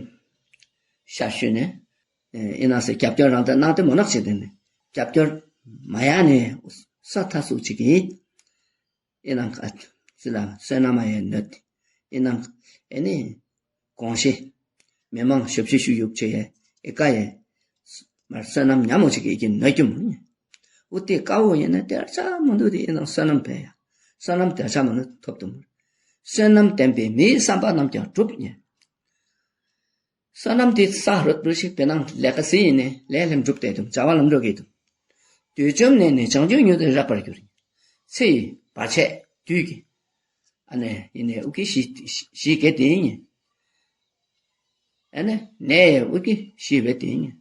ཤ་ཤུ་ནས་ཨེ་ཨི་ནང་སེ་རྒྱབ་སྐྱོར་རང་དང་གནང་སྟེ་མོ་ནག་ཆེ་དེ་ནས་རྒྱབ་སྐྱོར་མ་ཡ་ནས་ས་ཐ་སུ་ཅིག་གི་ཨི་ནང་ཨ་ཙི་ལ་བསོད་ནམས་མ་ཡ་ནོད་ཨི་ནང་ཨེ་ནི་དགོངས་ཤེས། མི་མང་ཞབས་ཕྱི་ཞུ་ཡུག་ཆེ་ཡེ་ཨེ་ཀ་ཡེ་མར་བསོད་ནམས་ཉམ་མོ་ཅིག་གི་ཨེ་ཀྱི་ནོད་ཀྱི་མོ་ནི། འུ་དེ་ཀ་བོ་ཡིན་ན་དེར་ཆ་མོ་འདུག་དེ་ཨེ་ནང་བསོད་ནམས་འཕེལ་ཡ། བསོད་ནམས་དེར་ཆ་མོ་ནི་ཐོབ་ཏུ་མོ། བསོད་ནམས་ལྡན་པའི་མིའི་བསམ་པ་རྣམས་ཀྱང་འགྲུབ་ཉེ། བསོད་ནམས་དེ་ས་རུད་པོ་ཞིག་དཔེར་ན་ལས་ཀ་སི་ཡིན་ནི་ལས་ལྷམ་འགྲུབ་སྟེ་དུ་བྱ་བ་ལམ་འགྲོ་གི་དུ། དུས་བཅོམ་ནས་ནི་བྱང་ཆུབ་མྱུར་དུ་རེག་པར་འགྱུར། ཚེ་ཡི་བར་ཆད་དུས་ཀྱི། ཨ་ནི་ཡིན་ནི་འུ་ཀི་ཞི་ཞི་གེ་དེ་ཡིན། ཨ་ནི་ནད་ཡང་འུ་ཀི་ཞི་བའི་དེ་ཡིན།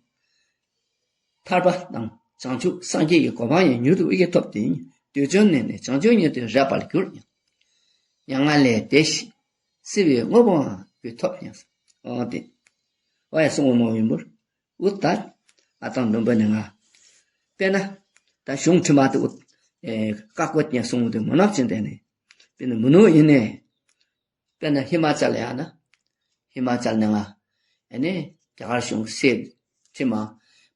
ཐར་པ་དང་བྱང་ཆུབ་སངས་རྒྱས་ཀྱི་གོ་འཕང་ཡང་མྱུར་དུ་འུ་ཀི་ཐོབ་དེ་ཡིན། དུས་བཅོམ་ནས་ནི་བྱང་ཆུབ་མྱུར་དུ་རེག་པར་འགྱུར། མྱ་ངན་ལས་འདས་ཤིང་བརྩེ་བའི་དངོས་པོའང་གུས་ཐོབ་ཡང་། འོ་དེ་འོ་ཡ་གསུང་བ་མོ་ཡིན་པར། འུ་ད་ཨ་དང་ལུང་པ་ནས་ང་། དཔེར་ན་ད་གཞུང་ཁྲིམས་མ་དེ་འུ་ཨེ་བཀག་བཀོད་ཉན་གསུང་དེ་མོ་ནག་ཅན་དེ་ནི། དཔེར་ན་མུ་ནུ་ཡིན་ནི། དཔེར་ན་ཧི་མ་ཅལ་ཡ་ན། ཧི་མ་ཅལ་ནས་ང་ཨེ་ནི་རྒྱ་གར་གཞུང་སྲིད་ཁྲིམས་མ་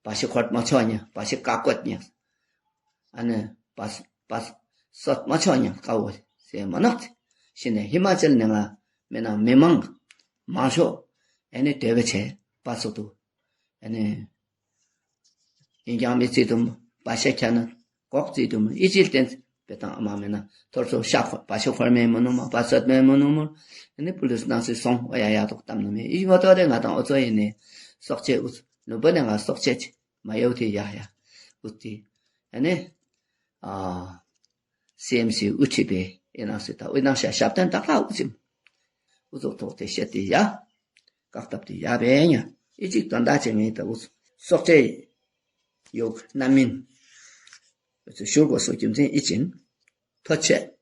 བ་ཤི་ཁོར་མ་ཆོག་ཉན་བ་ཤི་བཀག་བཀོད་ཉན། ཨ་ནི་བ་བ་སོད་མ་ཆོག་ཉན་ཀ་བོ་ཟེར་མོ་ནག་ཅན་ཞིག་ནས་ཧི་མ་ཅལ་ནས་ང་མེད་ན་མི་མང་མང་ཤོས་ཨེ་ནི་དེ་བས་ཆེ་བ་སོད་དུ་ཨེ་ནི། ཡིན་ཀྱང་མི་ཚེ་དུ་བ་ཤ་ཁྱ་ན་གོག་ཚེ་དུ་ཨི་ཅི་བསྟན་པའི་དང་ཨ་མ་མེད་ན་ཐོར་ཚོ་ཤ་ཁོ་བ་ཤ་ཁོར་མེད་མོ་ནུ་མ་བ་སོད་མེད་མོ་ནུ་མོ། ཨེ་ནི་པུ་ལིས་ནང་སི་སོང་འོ་ཡ་ཡ་ཐོག་གཏམ་ནི་མེད་ཨི་མོ་ཐོག་དེ་ང་དང་འོ་ཚོ་ཡིན་ནི་སྲོག་ཆད་འུ་ནུ་བོ་ནས་ང་སྲོག་ཆད་ཅི་མ་ཡོད་དེ་ཡ་ཡ་འུ་དེ་ཨེ་ནི་ཨ། སི་ཨེམ་སི་དབུ་ཁྲིད་པའི་ཨི་ནང་སི་ད་དབུ་ནང་ཤ་ཞབས་བརྟན་དག་ལ་དབུ་ཚིམ། དབུ་ཚོགས་ཐོག་དེ་བཤད་དེ་ཡ། བཀག་ཐབས་དེ་ཡ་བས་ཉ། ཨི་ཅིག་དོན་དག་ཅིག་ངེས་ད་དབུ་སྲོག་ཆད་ཡོག་རྣམ་སྨིན། ꓞꓳ ꓫꓴꓽ ꓗꓪ ꓢꓳ ꓚꓰ ꓟ ꓞꓲ ꓬꓲ ꓚꓰ ꓕꓳ ꓛꓬ